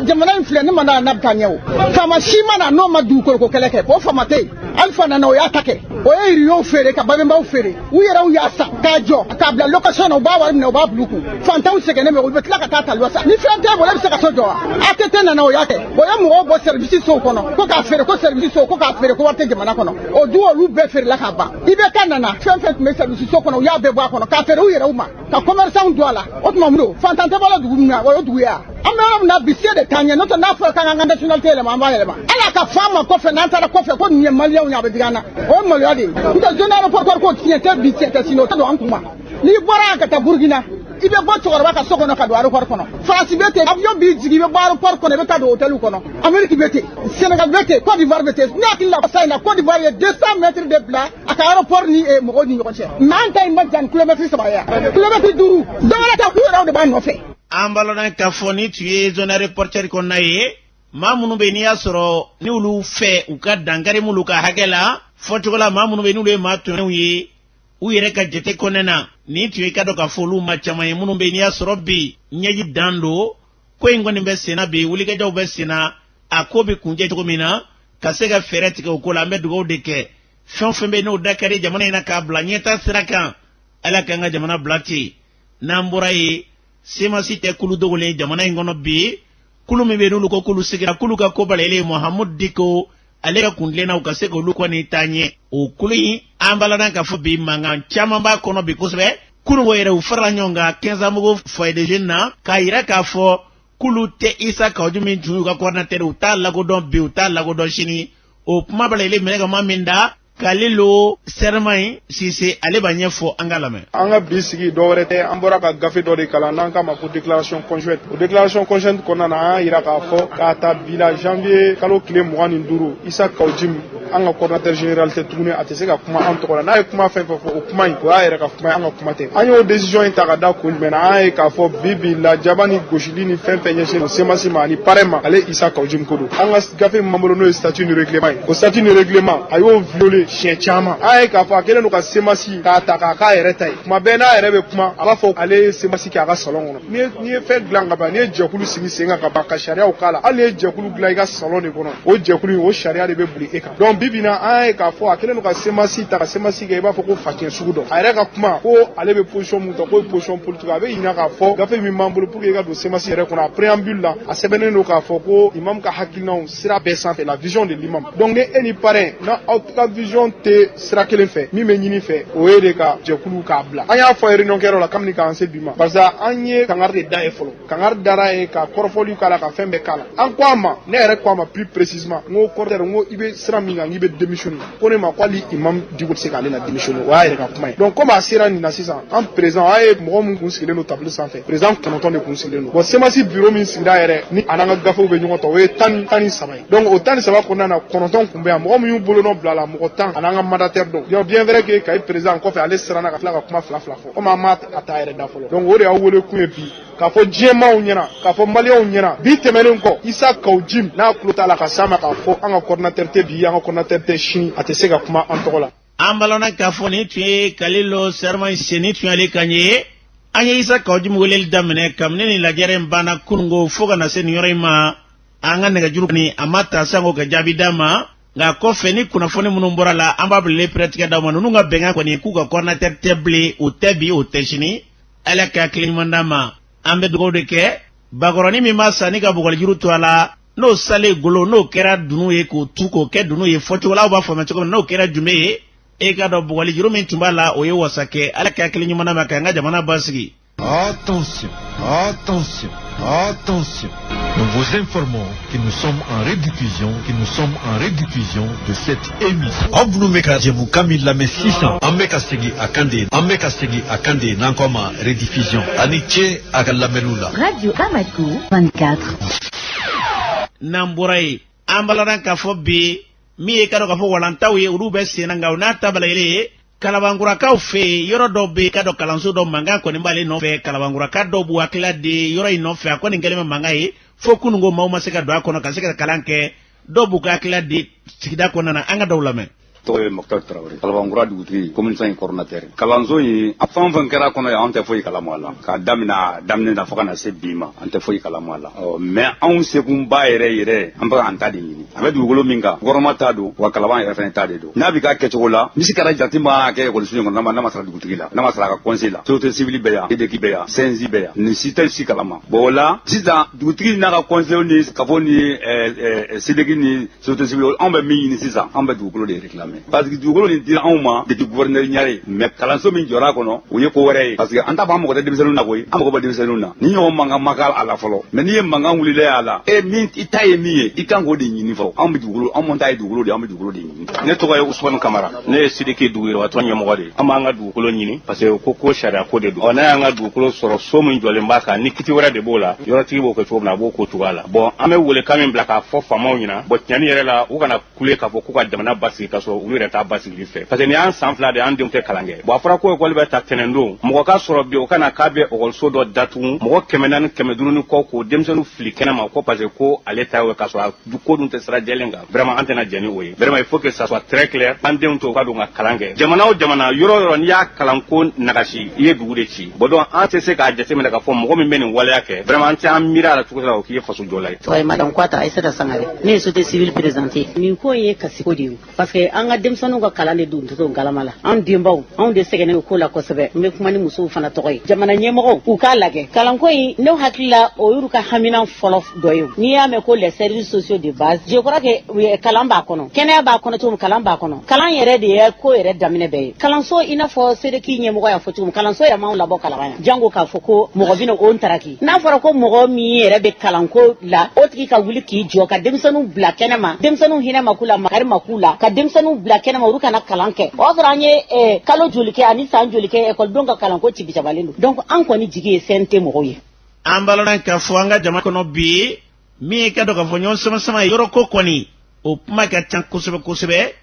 Jamana in filɛ, ne ma n'a bɛ taa ɲɛ o. Faama si ma na n'o ma dugukolo ko kɛlɛ kɛ, o faama tɛ yen. Alifa nana, o y'a ta kɛ, o ye yiriyow feere ka Babembaw feere. U yɛrɛw y'a san k'a jɔ k'a bila location na, u b'a wari minɛ, u b'a bila u kun. Fantanw sɛgɛnnen bɛ, u bɛ tila ka taa ta sa. Ni fɛn t'e bolo, e bɛ se ka so jɔ wa? ATT nana, o y'a kɛ, o ye mɔgɔw bɔ service sow kɔnɔ ko k'a feere, ko service so, ko k'a feere, ko wari tɛ jamana kɔnɔ. O du, olu bɛɛ feerela ka ban. IBK nana, fɛn fɛn tun bɛ service so kɔnɔ, u y'a bɛɛ bɔ a kɔnɔ k'a feere u yɛrɛw ma, ka commerçant don a la. O tuma mun don? Fantan tɛ bɔla dugu min na, o ye dugu ye wa? An bɛ yɔrɔ min na bi, se de t'an ɲɛ. N'o tɛ, n'a fɔra k'an ka nationalité yɛlɛma, an b'a yɛlɛma. Hali a ka fɔ an ma kɔfɛ, n'an taara kɔfɛ ko nin ye maliyɛnw ye, a bɛ digi an na. O ye maloya de ye. N'o tɛ, zone aéroportuaire ko tiɲɛ tɛ bi, tiɲɛ tɛ sini, o tɛ don an kun ma. N'i bɔra yan ka taa Burukina, i bɛ bɔ cɛkɔrɔba ka so kɔnɔ ka don aéroport kɔnɔ. Faransi bɛ ten, avion b'i jigin, i bɛ bɔ aéroport kɔnɔ, i bɛ taa don hôtel kɔnɔ. Amérique bɛ ten, Sénégal bɛ ten, Côte d'Ivoire bɛ ten. Ne hakili la, sa in na, Côte d'Ivoire ye 200 mètres de bila a ka aéroport ni mɔgɔw ni ɲɔgɔn cɛ, mais an ta in ma jan ni kilomètre 3 ye, kilomètre 5. Dɔ wɛrɛ ta, u yɛrɛw de b'a nɔfɛ. An balona k'a fɔ ni tun ye zone aéroportuaire kɔnɔna ye, maa minnu bɛ yen, n'i y'a sɔrɔ ni olu fɛ u ka dankari m'olu ka hakɛ la fɔcogo la, maa minnu bɛ yen, n'olu ye maa tɔɲɔnw ye u yɛrɛ ka jate kɔnɔna na, nin tun ye ka dɔn k'a fɔ olu ma caman ye minnu bɛ yen, n'i y'a sɔrɔ bi ɲɛji dan don. Ko in kɔni bɛ senna bi, wulikajɔw bɛ senna, a ko bɛ kuncɛ cogo min na, ka se ka fɛɛrɛ tigɛ o ko la. An bɛ dugawu de kɛ, fɛn o fɛn bɛ yen n'o da ka di jamana in na k'a bila ɲɛtaa sira kan, Ala k'an ka jamana bila ten. N'an bɔra yen, CMAS tɛ kulu dogolen jamana in kɔnɔ bi. Kulu min bɛ yen, n'olu ko k'olu sigira k'olu ka ko balalen Mahamudu Diko ale ka kuntilenna, u ka se k'olu kɔni taa ɲɛ. O kulu in, an balana k'a fɔ bi mankan caman b'a kɔnɔ bi kosɛbɛ. Kununko yɛrɛ, u farala ɲɔgɔn kan Kɛnzanbugu foyer de jeunes na k'a yira k'a fɔ k'olu tɛ Isa Kawu Jim min tun y'u ka coordinateur, u t'a lakodɔn bi, u t'a lakodɔn sini. O kuma balalen minɛ ka ma min da Kalilu Sɛrɛmayi Sise, ale b'a ɲɛfɔ, an ka lamɛn. An ka bi sigi, dɔ wɛrɛ tɛ, an bɔra ka gafe dɔ de kalan n'an k'a ma ko déclaration conjointe. O déclaration conjointe kɔnɔna na, an y'a yira k'a fɔ k'a ta bi la, janvier kalo tile 25, Isa Kawu Jim, an ka coordinateur général tɛ tuguni, a tɛ se ka kuma an tɔgɔ la. N'a ye kuma fɛn fɛn fɔ, o kuma in, o y'a yɛrɛ ka kuma ye, an ka kuma tɛ. An y'o décision in ta ka da kun jumɛn na? An y'a ye k'a fɔ bi bi la, jaba ni gosili ni fɛn fɛn ɲɛsin CMAS ma ani parrain ma, ale Isa Kawu Jim ko don. An ka gafe min b'an bolo, n'o ye statut ni règlement ye, o statut ni règlement, a y'o violer siɲɛ caman. An ye k'a fɔ a kɛlen don ka CMAS k'a ta k'a k'a yɛrɛ ta ye. Tuma bɛɛ n'a yɛrɛ bɛ kuma, a b'a fɔ ale ye CMAS kɛ a ka salon kɔnɔ. N'i ye fɛn dilan ka ban, n'i ye jɛkulu sigi sen kan ka ban, ka sariyaw k'a la, hali n'i ye jɛkulu dilan i ka salon de kɔnɔ, o jɛkulu in, o sariya de bɛ boli e kan. Donc bi bi in na, an ye k'a fɔ a kɛlen don ka CMAS ta ka CMAS kɛ i b'a fɔ ko facɛn sugu dɔ. A yɛrɛ ka kuma ko ale bɛ position mun ta, k'o ye position politique. A bɛ ɲininka k'a fɔ gafe min b'an bolo pour que i ka don CMAS yɛrɛ kɔnɔ, a préambule la, a sɛbɛnnen don k'a fɔ ko imam ka hakilinaw sira bɛɛ sanfɛ, la vision de l'imam. Donc ni e ni parrain na, aw ka vision tɛ sira kelen fɛ, min bɛ ɲini fɛ, o ye de ka jɛkulu k'a bila. An y'a fɔ réunion kɛyɔrɔ la kabini k'an se bi ma, parce que an ye kangari de da ye fɔlɔ. Kangari dara ye ka kɔrɔfɔliw k'a la, ka fɛn bɛɛ k'a la. An ko a ma, ne yɛrɛ ko a ma plus précisément, n ko coordinateur, n ko i bɛ sira min kan, k'i bɛ démissionner. Ko ne ma ko hali imam Dicko tɛ se k'ale la démissionner, o y'a yɛrɛ ka kuma ye. Donc comme a sera nin na sisan, an président, a ye mɔgɔ min kun sigilen don table sanfɛ, président 9 de kun sigilen don. Bon, CMAS bureau min sigira yɛrɛ ni a n'an ka gafew bɛ ɲɔgɔn ta, o ye 13 ye. Donc o 13 kɔnɔna na, 9 kun bɛ yan, mɔgɔ min y'u bolonɔ bila la, mɔgɔ 10 a n'an ka mandataire dɔw. Donc bien vrai que Kayi président kɔfɛ, ale siranna ka tila ka kuma fila fila fɔ, komi an m'a a ta yɛrɛ da fɔlɔ. Donc o de y'aw wele kun ye bi, k'a fɔ diɲɛmaaw ɲɛna, k'a fɔ maliyɛnw ɲɛna, bi tɛmɛnen kɔ, Isa Kawu Jim n'a tulo t'a la ka s'a ma k'a fɔ an ka coordinateur tɛ bi, an ka coordinateur tɛ sini, a tɛ se ka kuma an tɔgɔ la. An balana k'a fɔ nin tun ye Kalilu Sɛrɛma Sise, tun y'ale kan ye. An ye Isa Kawu Jim weleli daminɛ kabini nin lajɛrɛ in banna kununko fo ka na se nin yɔrɔ in ma. An ka nɛgɛjuru ni a ma ta sanko ka jaabi d'a ma, nka kɔfɛ ni kunnafoni minnu bɔra la, an b'a bilalen pɛrɛtigɛ d'aw ma. Ninnu ka bɛnkan kɔni, k'u ka coordinateur tɛ bilen, o tɛ bi, o tɛ sini. Ala ka hakili ɲuman d'a ma. An bɛ dugawu de kɛ, bakɔrɔnin min b'a san ni ka bugɔlijuru to a la, n'o salen golo, n'o kɛra dunu ye, k'o tu k'o kɛ dunu ye fɔcogo la, aw b'a faamuya cogo min, n'o kɛra jumɛn ye, e ka dɔn bugɔlijuru min tun b'a la, o ye wasa kɛ. Ala ka hakili ɲuman d'a ma k'an ka jamana basigi. Attention, attention, attention. Nous vous informons que nous sommes en rediffusion, que nous sommes en rediffusion de cette émission. Aw minnu bɛ ka jɛmukan min lamɛn sisan, an bɛ ka segin a kan de, an bɛ ka segin a kan de, n'an ko a ma rediffusion. A ni ce a ka lamɛnniw la. Radio Bamako 24. N'an bɔra yen, an balana k'a fɔ bi min ye ka dɔn k'a fɔ walantaw ye, olu bɛ sen na, nka o n'a ta balayɛlɛ ye, Kalabankurakaw fɛ yen, yɔrɔ dɔ bɛ yen, ka dɔn kalanso dɔ mankan kɔni b'ale nɔfɛ. Kalabankuraka dɔw b'u hakilila di yɔrɔ in nɔfɛ, a kɔni kɛlen bɛ mankan ye fo kununko maaw ma se ka don a kɔnɔ ka se ka kalan kɛ. Dɔw b'u ka hakilila di sigida kɔnɔna na, an ka dɔw lamɛn. Tɔgɔ ye Mɔkutari Tarawele, Kalabankura dugutigi, commune 5 coordonnateur. Kalanso in, a fɛn o fɛn kɛra kɔnɔ yan, anw tɛ foyi kalama a la. K'a daminɛ a daminɛ na fo ka na se bi ma, an tɛ foyi kalama a la. Ɔ mais anw sekunba yɛrɛ yɛrɛ, an bɛ an ta de ɲini. A bɛ dugukolo min kan, gouvernement ta don, wa Kalaban yɛrɛ fana ta de don. N'a bɛ k'a kɛcogo la, misi kɛra jate ma kɛ ekɔliso in kɔnɔ, n'a ma sara dugutigi la, n'a ma sara a ka conseil la, société civile bɛ yan, EDEC bɛ yan, CNJ bɛ yan, nin si tɛ si kalama. Bon o la sisan, dugutigi n'a ka conseil ni kafo ni SEDEC ni société civile, anw bɛ min ɲini sisan, anw bɛ dugukolo de réclamer, parce que dugukolo nin dira anw ma depuis gouverneur Ɲare. Mais kalanso min jɔra a kɔnɔ, o ye ko wɛrɛ ye, parce que an t'a fɔ an mago tɛ denmisɛnninw na koyi, an mago bɛ denmisɛnninw na. Ni ɲɔgɔn mankan ma k'a la fɔlɔ, mais n'i ye mankan wulila a la, e min i ta ye min ye, i kan k'o de ɲini fɔlɔ. Anw bɛ dugukolo, anw ta ye dugukolo de ye, anw bɛ dugukolo de ɲini. Ne tɔgɔ ye Usumani Kamara, ne ye Sidiki duguyɔrɔtɔn ɲɛmɔgɔ de ye. An b'an ka dugukolo ɲini parce que ko sariya ko de don. Ɔ n'a y'an ka dugukolo sɔrɔ, so min jɔlen b'a kan, ni kiti wɛrɛ de b'o la, yɔrɔtigi b'o kɛ cogo min na, a b'o ko cogoya la. Bon, an bɛ welekan min bila k'a fɔ faamaw ɲɛna, bon, tiɲɛni yɛrɛ la, u kana kule k'a fɔ k'u ka jamana basigi k'a sɔrɔ olu yɛrɛ t'a basigili fɛ, parce que nin y'an san 2 de, an denw tɛ kalan kɛ. Bon, a fɔra ko ekɔli bɛ ta tɛnɛndon, mɔgɔ ka sɔrɔ bi o kana k'a bɛ ekɔliso dɔ datugu, mɔgɔ 400, 500 ni kɔ, k'o denmisɛnninw fili kɛnɛ ma ko parce que ko ale ta y'o ye, k'a sɔrɔ a ko dun tɛ sira jɛlen kan. Vraiment, an tɛna jɛn ni o ye. Vraiment, il faut que ça soit très clair. An denw to u ka don ka kalan kɛ. Jamana o jamana, yɔrɔ o yɔrɔ, n'i y'a kalanko nagasi, i ye dugu de ci. Bon, donc an tɛ se k'a jateminɛ k'a fɔ mɔgɔ min bɛ nin waleya kɛ, vraiment, an tɛ an miiri a la cogo la o k'i ye faso jɔla ye. Tɔgɔ ye madame Kwata Aïssata Sangare, ne ye société civile présidente. Nin ko in ye kasiko de ye, parce que an ka denmisɛnninw ka kalan de don to galama la. An denbaw, anw de sɛgɛnnen don ko la kosɛbɛ. N bɛ kuma ni musow fana tɔgɔ ye. Jamana ɲɛmɔgɔw u k'a lajɛ kalanko in, ne hakili la, o y'olu ka hamina fɔlɔ dɔ ye. N'i y'a mɛn ko les services sociaux de base, je crois que kalan b'a kɔnɔ, kɛnɛya b'a kɔnɔ cogo min, kalan b'a kɔnɔ. Kalan yɛrɛ de ye ko yɛrɛ daminɛ bɛɛ ye. Kalanso, i n'a fɔ SEDEC ɲɛmɔgɔ y'a fɔ cogo min, kalanso yɛrɛ m'anw labɔ Kalaban yan, jango k'a fɔ ko mɔgɔ bɛna o ntaraki. N'a fɔra ko mɔgɔ min yɛrɛ bɛ kalanko la, o tigi ka wuli k'i jɔ ka denmisɛnninw bila kɛnɛ ma, denmisɛnninw hinɛ ma k'u la, makari ma k'u la, ka denmisɛnninw bila kɛnɛ ma, olu kana kalan kɛ. O y'a sɔrɔ an ye kalo joli kɛ ani san joli kɛ, ekɔlidenw ka kalanko cibicabalen don. Donc an kɔni jigi ye CNT mɔgɔw ye. An balima k'a fɔ an ka jamana kɔnɔ bi, min ye ka dɔn k'a fɔ ɲɔgɔn sama sama ye yɔrɔ ko kɔni, o kuma ka ca kosɛbɛ kosɛbɛ.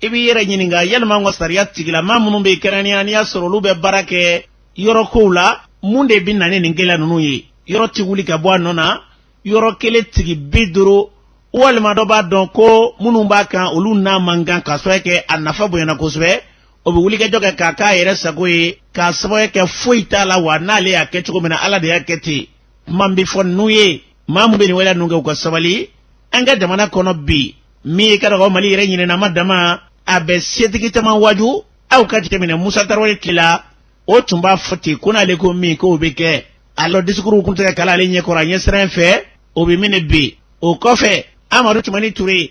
I b'i yɛrɛ ɲininka, yalima an ka sariya tigilama minnu bɛ kɛrɛnkɛrɛnnenya, n'i y'a sɔrɔ olu bɛ baara kɛ yɔrɔ kow la, mun de bɛ na ni nin gɛlɛya ninnu ye? Yɔrɔ ti wuli ka bɔ a nɔ na, yɔrɔ kelen tigi 50, walima dɔ b'a dɔn ko minnu b'a kan, olu n'a man kan, k'a sababu kɛ a nafa bonyana kosɛbɛ, o bɛ wulikajɔ kɛ k'a k'a yɛrɛ sago ye, k'a sababu kɛ foyi t'a la. Wa n'ale y'a kɛ cogo min na, Ala de y'a kɛ ten. Kuma bɛ fɔ ninnu ye, maa mun bɛ nin waleya ninnu kɛ, u ka sabali. An ka jamana kɔnɔ bi, min ye ka dɔgɔ Mali yɛrɛ ɲinɛnama dama, a bɛ setigi caman waju. Aw ka jateminɛ, Musa Tarawele tile la, o tun b'a fɔ ten ko n'ale ko min k'o bɛ kɛ. Alors discours kun tɛ ka kalan ale ɲɛkɔrɔ, a ɲɛsiran fɛ o bɛ minɛ bi. O kɔfɛ, Amadu Tumani Ture,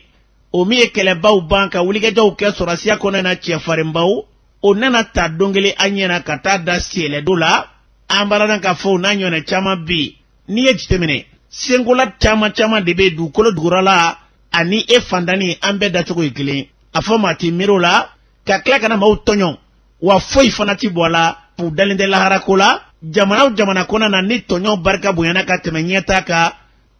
o min ye kɛlɛbaw ban ka wulikajɔw kɛ sɔrɔsiya kɔnɔ na, cɛfarinbaw, o nana ta don kelen an ɲɛna ka taa da sɛlɛdo la. An b'a ka fɔ n'a ɲɔgɔnna caman bi. N'i ye jateminɛ, senkola caman caman de bɛ dugukolo dugukɔrɔla ani e fandani, an bɛɛ dacogo ye kelen. A fɔ maa tɛ miiri o la ka tila ka na maaw tɔɲɔ, wa foyi fana ti bɔ a la, u dalen tɛ laharako la. Jamana o jamana kɔnɔ na, ni tɔɲɔ barika bonyana ka tɛmɛ ɲɛta kan,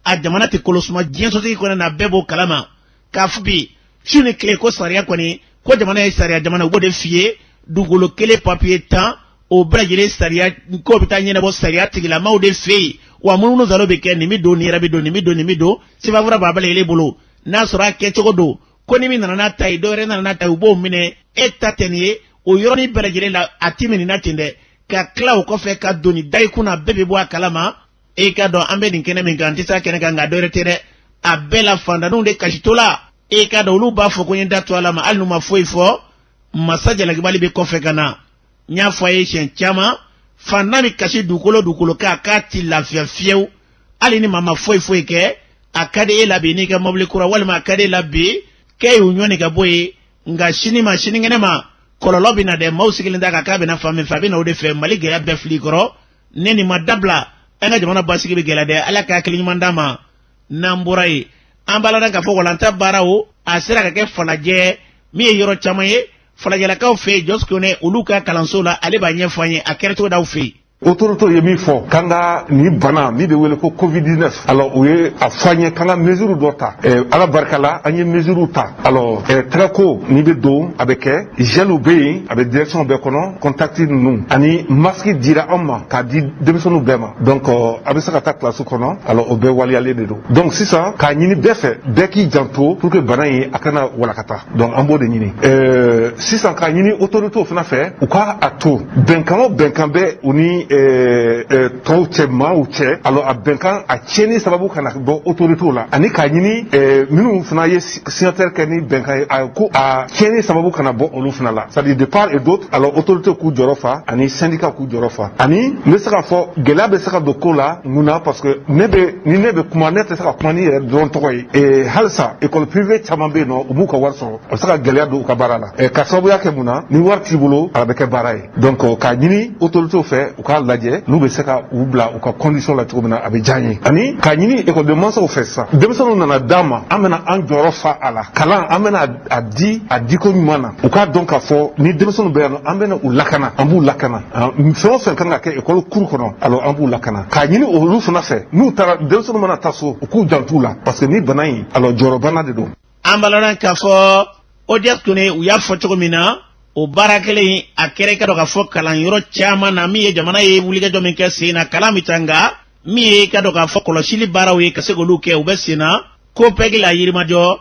a jamana tɛ kolosuma. Diɲɛ sotigi kɔnɔ na, bɛɛ b'o kalama k'a fɔ bi su ni tile ko sariya kɔni, ko jamana ye sariya jamana, u b'o de f'i ye. Dugukolo kelen papiye 10, o bɛɛ lajɛlen sariya ko bɛ taa ɲɛnabɔ sariya tigilamaw de fɛ yen. Wa munumunu salo bɛ kɛ, nin bɛ don, nin yɛrɛ bɛ don, nin bɛ don, nin bɛ don, sɛbɛnfura b'a bɛɛ lajɛlen bolo. N'a sɔrɔ a kɛcogo don ko ni min nana n'a ta ye, dɔ wɛrɛ nana n'a ta ye, u b'o minɛ, e ta tɛ nin ye. O yɔrɔnin bɛɛ lajɛlen la, a ti minɛ na ten dɛ, ka tila o kɔfɛ ka doni da i kunna, bɛɛ bɛ bɔ a kalama. E ka dɔn an bɛ nin kɛnɛ min kan, n tɛ se a kɛnɛ kan, nka dɔ wɛrɛ tɛ dɛ, a bɛɛ la fantanw de kasitɔ la. E ka dɔn olu b'a fɔ ko n ye da to a la ma, hali n'u ma foyi fɔ, masa jalakibali bɛ kɔfɛ ka na. N y'a fɔ a ye siɲɛ caman, fantan bɛ kasi dugukolo dugukolo kan, k'a ti lafiya fiyewu, hali ni maa ma foyi foyi kɛ. A ka di e la bi n'i ka mobili kura, walima a ka di e la bi k'e y'u ɲɔni ka bɔ yen, nka sini ma sinikɛnɛ ma, kɔlɔlɔ bɛ na dɛ. Maaw sigilen t'a kan k'a bɛna fan min fɛ, a bɛ na o de fɛ. Mali gɛlɛya bɛɛ fili kɔrɔ, ne nin ma dabila, an ka jamana basigi bɛ gɛlɛya dɛ. Ala ka hakili ɲuman d'an ma. N'an bɔra yen, an b'a la k'a fɔ walanta baaraw a sera ka kɛ Falajɛ, min ye yɔrɔ caman ye Falajɛlakaw fɛ yen. Jɔsi Kone, olu ka kalanso la, ale b'a ɲɛfɔ an ye a kɛra cogo d'aw fɛ yen. Autorité ye min fɔ k'an ka nin bana min bɛ wele ko Covid-19, alors u ye a fɔ an ye k'an ka mesure dɔ ta. Ala barika la, an ye mesure ta. Alors tɛgɛko n'i bɛ don, a bɛ kɛ, gel bɛ yen, a bɛ direction bɛɛ kɔnɔ, contact ninnu ani masque dira an ma k'a di denmisɛnninw bɛɛ ma. Donc a bɛ se ka taa classe kɔnɔ. Alors o bɛɛ waleyalen de don. Donc sisan, k'a ɲini bɛɛ fɛ, bɛɛ k'i janto pour que bana in a kana walakata. Donc an b'o de ɲini sisan, k'a ɲini autorités fana fɛ, u ka a to bɛnkan o bɛnkan bɛ u ni tɔw cɛ, maaw cɛ, alors a bɛnkan a tiɲɛni sababu kana bɔ autorités la, ani k'a ɲini minnu fana ye signataire kɛ ni bɛnkan ye, a ko a tiɲɛni sababu kana bɔ olu fana la, c'est à dire de part et d'autre. Alors autorités k'u jɔyɔrɔ fa ani syndicat k'u jɔyɔrɔ fa. Ani n bɛ se k'a fɔ gɛlɛya bɛ se ka don ko la. Mun na? Parce que ne bɛ ni ne bɛ kuma, ne tɛ se ka kuma ni yɛrɛ dɔrɔn tɔgɔ ye. Halisa école privée caman bɛ yen nɔ, u b'u ka wari sɔrɔ, a bɛ se ka gɛlɛya don u ka baara la, ka sababuya kɛ mun na? Ni wari t'i bolo, a bɛ kɛ baara ye. Donc k'a ɲini autorités fɛ, u k'a lajɛ n'u bɛ se ka u bila u ka condition la cogo min na, a bɛ diya n ye. Ani k'a ɲini ekɔliden mansaw fɛ sisan, denmisɛnninw nana d'an ma, an bɛna an jɔyɔrɔ fa a la, kalan an bɛna a di a diko ɲuman na. U k'a dɔn k'a fɔ ni denmisɛnninw bɛ yan nɔ, an bɛna u lakana, an b'u lakana. Fɛn o fɛn kan ka kɛ ekɔli kuru kɔnɔ, alors an b'u lakana. K'a ɲini olu fana fɛ, n'u taara, denmisɛnninw mana taa so, u k'u jantu la, parce que ni bana in, alors jɔyɔrɔbana de don. An balana k'a fɔ ODS tun u y'a fɔ cogo min na, o baara kelen in a kɛra i ka dɔn k'a fɔ kalanyɔrɔ caman na. Min ye jamana ye wulikajɔ min kɛ sen na, kalan bɛ taa, nka min ye i ka dɔn k'a fɔ kɔlɔsili baaraw ye ka se k'olu kɛ, u bɛ sen na COPEGUE la Yirimajɔ.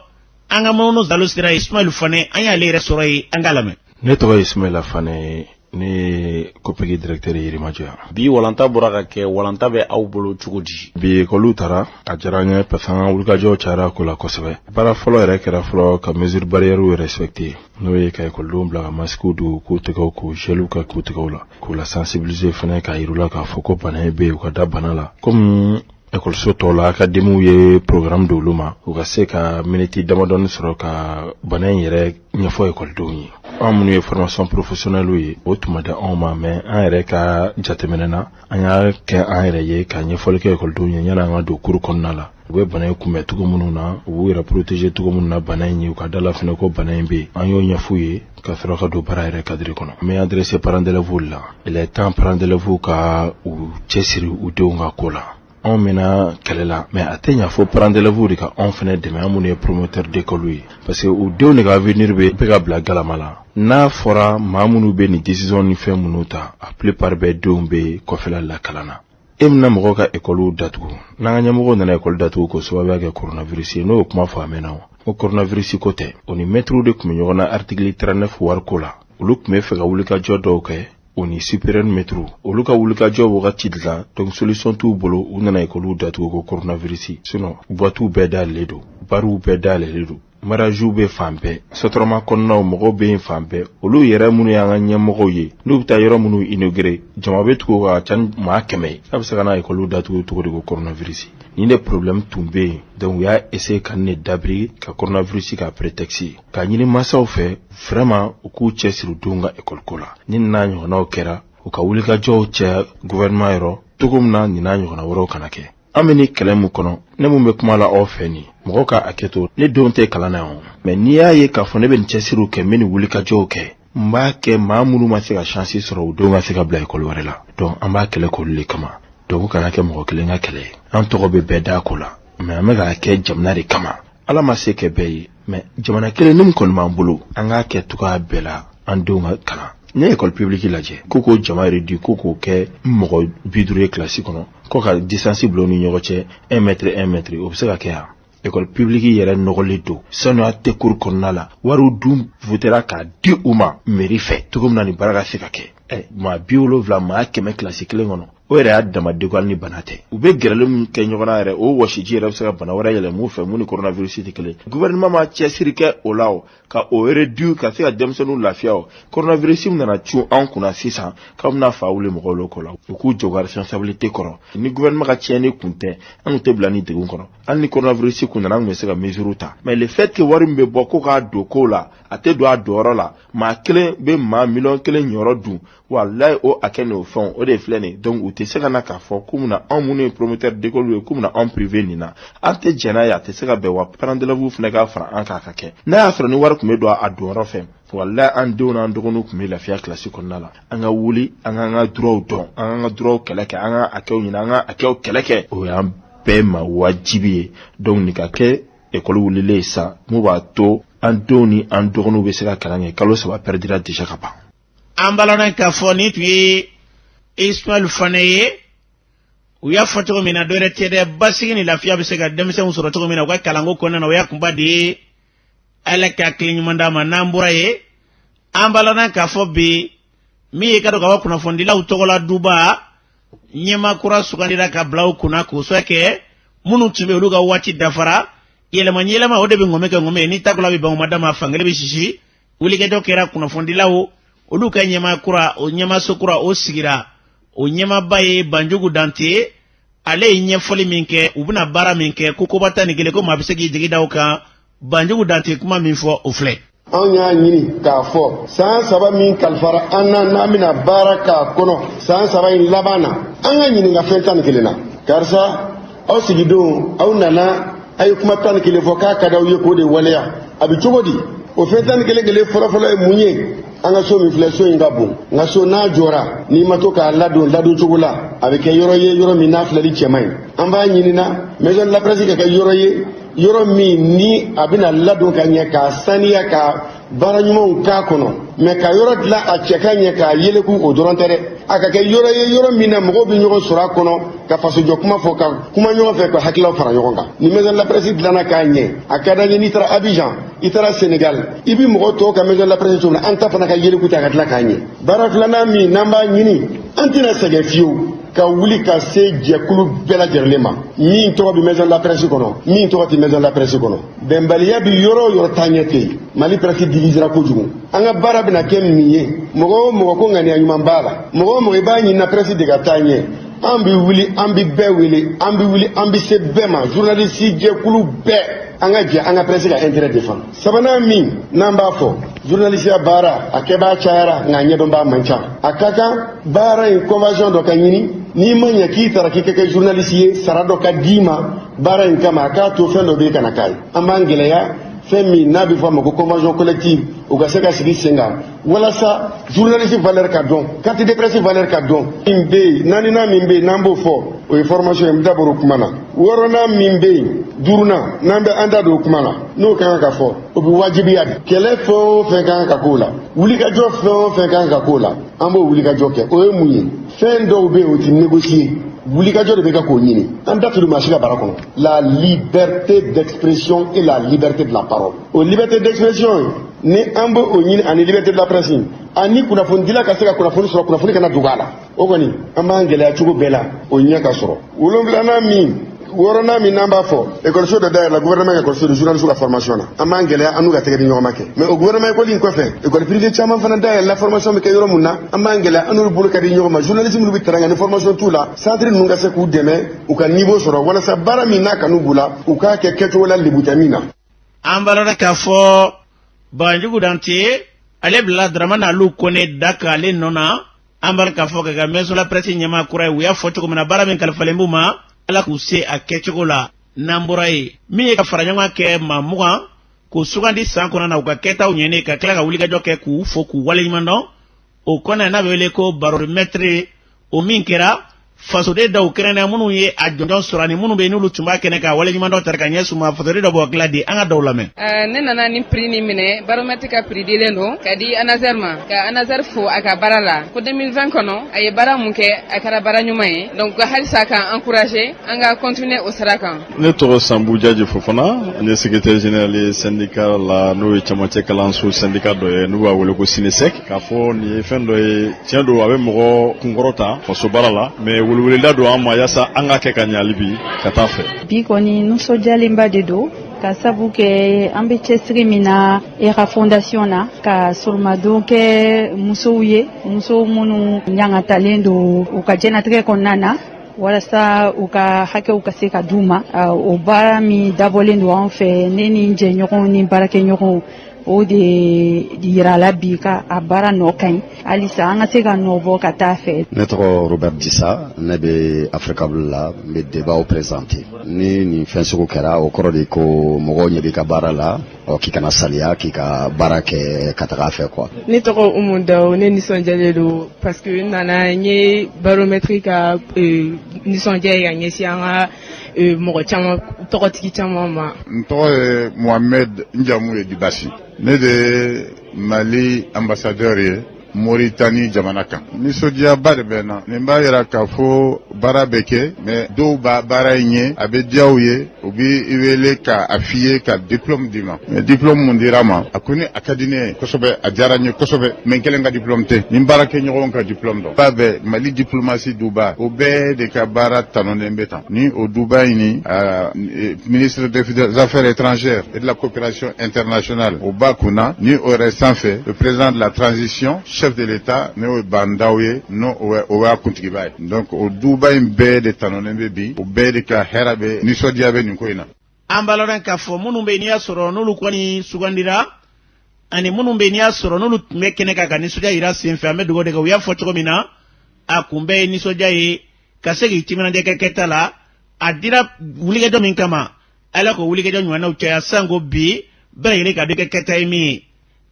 An ka munumunu zalo sera Ismaël Fane, an y'ale yɛrɛ sɔrɔ yen, an k'a lamɛn. Ne tɔgɔ ye Ismaël Fane, ne ye COPEGUE directeur ye Yirimajɔ yan. Bi walanta bɔra ka kɛ, walanta bɛ aw bolo cogo di? Bi ekɔliw taara, a diyara an ye, parce que an ka wulikajɔw cayara ko la kosɛbɛ. Baara fɔlɔ yɛrɛ kɛra fɔlɔ ka mesure barrière respecter, n'o ye ka ekɔlidenw bila ka masques don, k'u tɛgɛw ko, gel ka k'u tɛgɛw la, k'u la sensibiliser fɛnɛ, k'a yir'u la k'a fɔ ko bana in bɛ yen, u ka da bana la. Komi ekɔliso tɔw la, académie ye programme d'olu ma, u ka se ka miniti damadɔni sɔrɔ ka bana in yɛrɛ ɲɛfɔ ekɔlidenw ye. An minnu ye formation professionnelle ye, o tun ma di anw ma, mais an yɛrɛ ka jateminɛ na, an y'a kɛ an yɛrɛ ye ka ɲɛfɔli kɛ ekɔlidenw ye yanni an ka don cours kɔnɔna la, u bɛ bana in kunbɛn cogo minnu na, u b'u yɛrɛ protéger cogo minnu na bana in ye, u ka da la fɛnɛ ko bana in bɛ yen. An y'o ɲɛf'u ye ka sɔrɔ ka don baara yɛrɛ cadre kɔnɔ. N bɛ adressé parents d'élèves la. Il est temps parents d'élèves ka u cɛsiri u denw ka ko la. Anw mɛna kɛlɛ la, mais a tɛ ɲa fo parents d'élèves de ka anw fɛnɛ dɛmɛ, an minnu ye promoteur d'école ye, parce que u denw de ka avenir bɛ ka bila galama la. N'a fɔra maa minnu bɛ nin décision ni fɛn minnu ta, a plupart bɛɛ denw bɛ kɔfɛla la kalan na. E bɛna mɔgɔw ka ekɔliw datugu, n'an ka ɲɛmɔgɔw nana ekɔli datugu k'o sababuya kɛ coronavirus ye, n'o ye kuma fɔ a mɛnna o ko coronavirus ko tɛ. O ni mɛtiriw de tun bɛ ɲɔgɔn na article 39 wariko la. Olu tun bɛ fɛ ka wulikajɔ dɔw kɛ, o ni supérieur mɛtiriw, olu ka wulikajɔ wagati de la. Donc solution t'u bolo, u nana ekɔliw datugu ko coronavirus. Sinon boîtes bɛɛ dayɛlɛlen don, bariw bɛɛ dayɛlɛlen don, mariagew bɛ fan bɛɛ, sotrama kɔnɔnaw mɔgɔw bɛ yen fan bɛɛ. Olu yɛrɛ minnu y'an ka ɲɛmɔgɔw ye, n'u bɛ taa yɔrɔ minnu inaugurer, jama bɛ tugu ka ca ni maa 100 ye. A bɛ se ka na ekɔliw datugu cogo di ko coronavirus? Nin de problème tun bɛ yen. Donc u y'a essayer ka nin de dabiri ka coronavirus k'a prétexte ye. K'a ɲini mansaw fɛ vraiment, u k'u cɛsiri u denw ka ekɔli ko la. Ni nin n'a ɲɔgɔnnaw kɛra, u ka wulikajɔw cɛ gouvernement yɔrɔ cogo min na, nin n'a ɲɔgɔnna wɛrɛw kana kɛ. An bɛ ni kɛlɛ mun kɔnɔ, ne mun bɛ kuma la aw fɛ nin, mɔgɔw ka hakɛ to, ne denw tɛ kalan na yan, mais n'i y'a ye k'a fɔ ne bɛ nin cɛsiriw kɛ, n bɛ nin wulikajɔw kɛ, n b'a kɛ maa minnu ma se ka chance sɔrɔ, u denw ka se ka bila ekɔli wɛrɛ la. Donc an b'a kɛlɛ k'olu de kama. Donc kana kɛ mɔgɔ kelen ka kɛlɛ ye, an tɔgɔ bɛ bɛɛ da ko la, mais an bɛ k'a kɛ jamana de kama. Ala ma se kɛ bɛɛ ye, mais jamana kelen ni min kɔni b'an bolo, an k'a kɛ cogoya bɛɛ la an denw ka kalan. N'i ye école publique lajɛ, ko k'o jama réduit, ko k'o kɛ mɔgɔ 50 ye kilasi kɔnɔ, ko ka distance bila u ni ɲɔgɔn cɛ 1 mètre 1 mètre, o bɛ se ka kɛ yan? École publique yɛrɛ nɔgɔlen don, sanuya tɛ cour kɔnɔna la. Wariw dun votera k'a di u ma mairie fɛ cogo min na nin baara ka se ka kɛ. Ɛ maa 70, maa 100 kilasi kelen kɔnɔ, o yɛrɛ y'a dama degun. Hali ni bana tɛ, u bɛ gɛrɛli min kɛ ɲɔgɔn na yɛrɛ, o wɔsiji yɛrɛ bɛ se ka bana wɛrɛ yɛlɛma u fɛ mun ni coronavirus tɛ kelen. Gouvernement ma cɛsiri kɛ o la, o ka o réduire ka se ka denmisɛnninw lafiya. O coronavirus min nana cun an kunna sisan, k'aw bɛna fa wuli mɔgɔw la o ko la, u k'u jɔ u ka responsabilité kɔrɔ. Ni gouvernement ka tiɲɛni kun tɛ, an tun tɛ bila ni degun kɔnɔ. Hali ni coronavirus kun nana, an tun bɛ se ka mesure ta, mais le fait que wari min bɛ bɔ ko k'a don ko la, a tɛ don a donyɔrɔ la. Maa kelen bɛ maa 1 miliyɔn ɲɔrɔ dun, walayi, o hakɛ n'o fɛnw o de filɛ nin ye. Donc u tɛ se ka na k'a fɔ k'u bɛna anw minnu ye promoteur d'école ye k'u bɛna anw privé nin na. An tɛ jɛn n'a ye, a tɛ se ka bɛn wa parents d'élèves fana ka fara an kan ka kɛ. N'a y'a sɔrɔ ni wari tun bɛ don a donyɔrɔ fɛ, walahi an denw n'an dɔgɔninw tun bɛ lafiya kilasi kɔnɔna la. An ka wuli, an k'an ka droits dɔn, an k'an ka droits kɛlɛ kɛ, an ka hakɛw ɲini, an ka hakɛw kɛlɛ kɛ. O y'an bɛɛ ma wajibi ye. Donc nin ka kɛ ekɔli wulilen ye sisan mun b'a to an denw ni an dɔgɔninw bɛ se ka kalan kɛ. Kalo 3 perdira déjà ka ban. An b'a lɔn k'a fɔ nin tun ye Ismaël Fane ye. U y'a fɔ cogo min na, dɔwɛrɛ tɛ dɛ, basigi ni lafiya bɛ se ka denmisɛnw sɔrɔ cogo min na u ka kalanko kɔnɔna na, o y'a kunba de ye. Ala ka hakili ɲuman d'a ma. N'an bɔra yen, an b'a lɔn k'a fɔ bi min ye ka dɔn ka fɔ kunnafonidilaw tɔgɔla duba ɲɛmaa kura sugandira ka bila u kunna k'o sɔ kɛ minnu tun bɛ olu ka waati dafara. Yɛlɛma yɛlɛma o de bɛ ŋɔmɛ kɛ ŋɔmɛ ye, ni takula bɛ ban o ma dama, fankelen bɛ sisi. Wulikajɔ kɛra kunnafonidilaw olu ka ɲɛmaa kura, o ɲɛmaaso kura o sigira, o ɲɛmaaba ye Banjugu Dante. Ale ye ɲɛfɔli min kɛ, u bɛna baara min kɛ, ko koba 11, ko maa bɛ se k'i jigi da o kan. Banjugu Dante kuma min fɔ, o filɛ. Anw y'a ɲini k'a fɔ san 3 min kalifara an na, n'an bɛna baara k'a kɔnɔ, san 3 in laban na, an ka ɲininka fɛn 11 na. Karisa, aw sigidon, aw nana, a ye kuma 11 fɔ k'a ka d'aw ye k'o de waleya, a bɛ cogo di? O fɛn 11 kelen fɔlɔfɔlɔ ye mun ye? An ka so min filɛ, so in ka bon, nka so n'a jɔra, n'i ma to k'a ladon ladon cogo la, a bɛ kɛ yɔrɔ ye yɔrɔ min n'a filɛli cɛ man ɲi. An b'a ɲinina maison de la presse ka kɛ yɔrɔ ye, yɔrɔ min ni a bɛna ladon ka ɲɛ, k'a saniya, ka baara ɲumanw k'a kɔnɔ. Mɛ ka yɔrɔ dilan a cɛ ka ɲɛ, k'a yeleku, o dɔrɔn tɛ dɛ, a ka kɛ yɔrɔ ye yɔrɔ min na mɔgɔw bɛ ɲɔgɔn sɔrɔ a kɔnɔ, ka fasojɔ kuma fɔ, ka kuma ɲɔgɔn fɛ, ka hakililaw fara ɲɔgɔn kan. Ni maison de la presse dilanna k'a ɲɛ, a ka d'an ye n'i taara Abidjan, i taara Sénégal, i bi mɔgɔ tɔw ka maison de la presse cogo min na, an ta fana ka yeleku ta ka tila k'a ɲɛ. Baara filanan min n'an b'a ɲini, an tɛna sɛgɛn fiyewu ka wuli ka se jɛkulu bɛɛ lajɛlen ma min tɔgɔ bɛ maison de la presse kɔnɔ, min tɔgɔ tɛ maison de la presse kɔnɔ. Bɛnbaliya bɛ yɔrɔ o yɔrɔ, taaɲɛ tɛ yen. Mali presse divisera kojugu. An ka baara bɛna kɛ min ye, mɔgɔ o mɔgɔ ko ŋaniya ɲuman b'a la, mɔgɔ o mɔgɔ i b'a ɲinina presse de ka taa ɲɛ, an bɛ wuli, an bɛ bɛɛ wele, an bɛ wuli, an bɛ se bɛɛ ma, journaliste jɛkulu bɛɛ, an ka jɛ an ka presse ka intérêt défendre. Sabanan min n'an b'a fɔ, journalisiya baara a kɛbaa cayara, nka a ɲɛdɔnbaa man ca. A ka kan baara in convention dɔ ka ɲini. N'i ma ɲɛ k'i tara k'i ka kɛ journaliste ye, sara dɔ ka d'i ma baara in kama, a k'a to fɛn dɔ bɛ yen ka na k'a ye. An b'an gɛlɛya fɛn min n'a bɛ fɔ a ma ko convention collective, o ka se ka sigi sen kan walasa journaliste valeur ka dɔn, carte de presse valeur ka dɔn. Min bɛ yen, naaninan min bɛ yen n'an b'o fɔ, o ye formation ye, n da bɔr'o o kuma na. Wɔɔrɔnan min bɛ yen, duurunan n'an bɛ an da don o kuma na, n'o ka kan ka fɔ, o bɛ wajibiya de. Kɛlɛ fɛn o fɛn ka kan ka k'o la, wulikajɔ fɛn o fɛn ka kan ka k'o la, an b'o wulikajɔ kɛ. O ye mun ye? Fɛn dɔw bɛ yen, o ti négocier, wulikajɔ de bɛ kɛ k'o ɲini. An da turu maa si ka bara kɔnɔ. La liberté d'expression et la liberté de la parole, o liberté d'expression ni an b'o ɲini, ani liberté de la presse, ani kunnafonidila ka se ka kunnafoni sɔrɔ, kunnafoni kana dogo a la, o kɔni an b'an gɛlɛya cogo bɛɛ la o ɲɛ ka sɔrɔ. Wolonfilanan min, wɔɔrɔnan min n'an b'a fɔ, ekɔliso dɔ dayɛlɛla, gouvernement ka ekɔliso de journaliste ka formation na, an b'an gɛlɛya an n'u ka tɛgɛ di ɲɔgɔn ma kɛ. Mais o gouvernement école in kɔfɛ, école privée caman fana dayɛlɛla, formation bɛ kɛ yɔrɔ mun na, an b'an gɛlɛya an n'olu bolo ka di ɲɔgɔn ma. Journaliste minnu bɛ terrain kan ni formation t'u la, centre ninnu ka se k'u dɛmɛ u ka niveau sɔrɔ, walasa baara min n'a kanu b'u la, u k'a kɛ kɛcogo la lebu tɛ min na. An b'a lɔn k'a fɔ Banjugu Dante, ale bila Dramane Alu Kone da k'ale nɔ na. An b'a k'a fɔ ka kɛ maison la presse ɲɛmaa kura ye. U y'a fɔ cogo min na, baara min kalifalen b'u ma, Ala k'u se a kɛcogo la. N'an bɔra yen, min ye ka fara ɲɔgɔn kɛ maa 20 k'u sugandi san kɔnɔ na u ka kɛtaw ɲɛnen, ka tila ka wulikajɔ kɛ k'u fo k'u waleɲuman dɔn, o kɔnɔ n'a bɛ wele ko baromètre, o min kɛra fasoden dɔw kɛrɛnkɛrɛn minnu ye a jɔnjɔn sɔrɔ ani minnu bɛ n'olu tun b'a kɛnɛ kan, waleɲuman dɔ tari ka ɲɛsin u ma. Fasoden dɔ b'o tila di, an ka dɔw lamɛn. Ne nana ni prix nin minɛ, baromètre ka prix dilen don ka di ANASER ma, ka ANASER fo a ka baara la, ko 2020 kɔnɔ a ye baara mun kɛ, a kɛra baara ɲuman ye, donc halisa k'an encourager an ka continuer o sira kan. Ne tɔgɔ Sanbu Jaji Fofana, ne secrétaire général ye syndicat la, n'o ye camancɛ kalanso syndicat dɔ ye, n'u b'a wele ko SYNESEC. K'a fɔ nin ye fɛn dɔ ye, tiɲɛ don, a bɛ mɔgɔ kunkɔrɔ ta faso baara la, mais weleweleda don an ma yaasa an ka kɛ ka ɲɛ hali bi ka taa fɛ. Bi kɔni, nisɔndiyalenba de don, ka sabu kɛ an bɛ cɛsiri min na ERA Fondation na, ka sɔrɔmadon kɛ musow ye, musow minnu ɲangatalen don u ka diɲɛnatigɛ kɔnɔna na, walasa u ka hakɛw ka se ka d'u ma. O baara min dabɔlen don an fɛ, ne ni n jɛɲɔgɔnw ni baarakɛɲɔgɔnw, O de yirala bi ka a baara nɔ ka ɲi, halisa an ka se ka nɔ bɔ ka taa fɛ. Ne tɔgɔ Robert Disa, ne bɛ Africable la, n bɛ débat présenter. Ni nin fɛn sugu kɛra, o kɔrɔ de ko mɔgɔw ɲɛ b'i ka baara la, ɔ k'i kana saliya, k'i ka baara kɛ ka taga a fɛ quoi. Ne tɔgɔ Umu Daw. Ne nisɔndiyalen don parce que n nana, n ye baromètre ka nisɔndiya ye ka ɲɛsin an ka mɔgɔ caman, tɔgɔtigi caman ma. N tɔgɔ ye Mohamed, n jamu ye Dibasi. Ne de ye Mali ambassadeur ye Moritani jamana kan. Nisɔndiyaba de bɛ n na. Nin b'a yira k'a fɔ baara bɛ kɛ, mais dɔw b'a baara in ye, a bɛ diya u ye, u bɛ i wele ka a f'i ye ka diplôme d'i ma. Mais diplôme mun dira ma, a ko ni a ka di ne ye kosɛbɛ, a diyara n ye kosɛbɛ, mais n kelen ka diplôme tɛ, ni n baarakɛɲɔgɔnw ka diplôme dɔn ba bɛ Mali diplomatie duba, o bɛɛ de ka baara tanunen bɛ tan. Ni o duba in ni ministre des Affaires étrangères et de la coopération internationale, o b'a kunna, ni o yɛrɛ sanfɛ, le président de la transition, chef de l'État, n'o ye Bah N'Daw ye, n'o o y'a kuntigiba ye. Donc o duba in bɛɛ de tanunen bɛ bi, o bɛɛ de ka hɛrɛ bɛ, nisɔndiya bɛ nin ko in na. An b'a lɔn k'a fɔ minnu bɛ yen n'i y'a sɔrɔ n'olu kɔni sugandira, ani minnu bɛ yen n'i y'a sɔrɔ n'olu tun bɛ kɛnɛ kan ka nisɔndiya yira senfɛ, an bɛ dugawu de kɛ. U y'a fɔ cogo min na, a kun bɛɛ ye nisɔndiya ye ka se k'i timinandiya kɛ kɛta la. A dira wulikajɔ min kama, Ala k'o wulikajɔ ɲumannaw caya sanko bi bɛɛ lajɛlen ka dɔ kɛ kɛta ye min ye.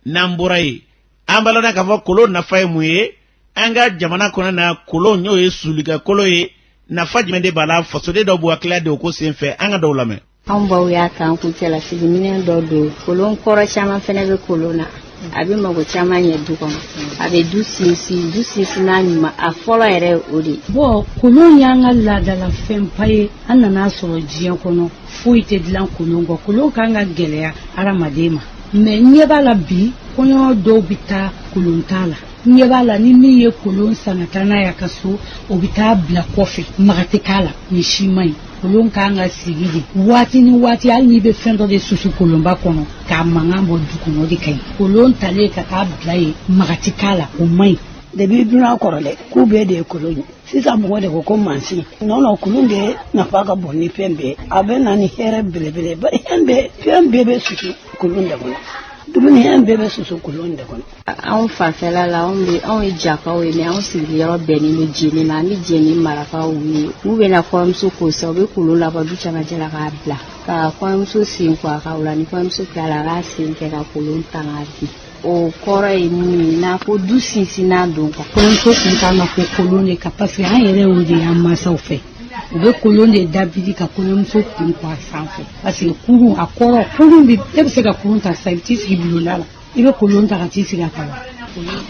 N'an bɔra yen, an b'a lɔn k'a fɔ kolon nafa ye mun ye an ka jamana kɔnɔ na. Kolon n'o ye sulikɛ kolo ye, nafa jumɛn de b'a la? Fasoden dɔw b'u hakilila di o ko senfɛ, an ka dɔw lamɛn. Anw baw y'a kan k'u cɛlasigi minɛn dɔ don. Kolon kɔrɔ caman fɛnɛ bɛ kolon na, a bɛ mago caman ɲɛ du kɔnɔ, a bɛ du sinsin, du sinsin n'a ɲuman, a fɔlɔ yɛrɛ ye o de ye. Bɔn, kolon y'an ka laadalafɛnba ye. An nana sɔrɔ diɲɛ kɔnɔ, foyi tɛ dilan kolon kɔ. Kolon kan ka gɛlɛya hadamaden ma, mais ɲɛ b'a la bi, kɔɲɔ dɔw bɛ taa kolon t'a la. Ɲɛ b'a la, ni min ye kolon san ka taa n'a ye a ka so, o bɛ taa bila kɔfɛ, maga tɛ k'a la. Nin si man ɲi. Kolon kan ka sigi de waati ni waati, hali n'i bɛ fɛn dɔ de susu kolonba kɔnɔ k'a mankan bɔ du kɔnɔ, o de ka ɲi. Kolon talen ka taa bila yen, maga tɛ k'a la, o man ɲi. Depuis dunan kɔrɔlen k'u bɛɛ de ye kolon ye, sisan mɔgɔ de ko ko mansin non non, kolon de nafa ka bon ni fɛn bɛɛ. A bɛ na ni hɛrɛ belebele, fɛn bɛɛ, fɛn bɛɛ bɛ susu kolon de kɔnɔ, dumuni fɛn bɛɛ bɛ susu kolon de kɔnɔ. Anw fanfɛla la, anw bɛ, anw ye jakaw ye, mais anw sigiyɔrɔ bɛnnen don Jene ma. An bɛ Jene marakaw ye, n'u bɛna kɔɲɔmuso ko sisan, u bɛ kolon labɔ du camancɛ la k'a bila ka kɔɲɔmuso sen ko a ka o la. Ni kɔɲɔmuso tilala, a b'a sen kɛ ka kolon ta k'a bin. O kɔrɔ ye mun ye? N'a ko du sinsinna don quoi. Kɔɲɔmuso kun kan ka ko kolon de kan, parce que an yɛrɛ y'o de y'an mansaw fɛ, u bɛ kolon de dabiri ka kɔɲɔmuso kun ko a sanfɛ, parce que kurun, a kɔrɔ kurun bi, e bɛ se ka kurun ta sisan, i bɛ t'i sigi bulonda la, i bɛ kolon ta ka t'i sigi a kan.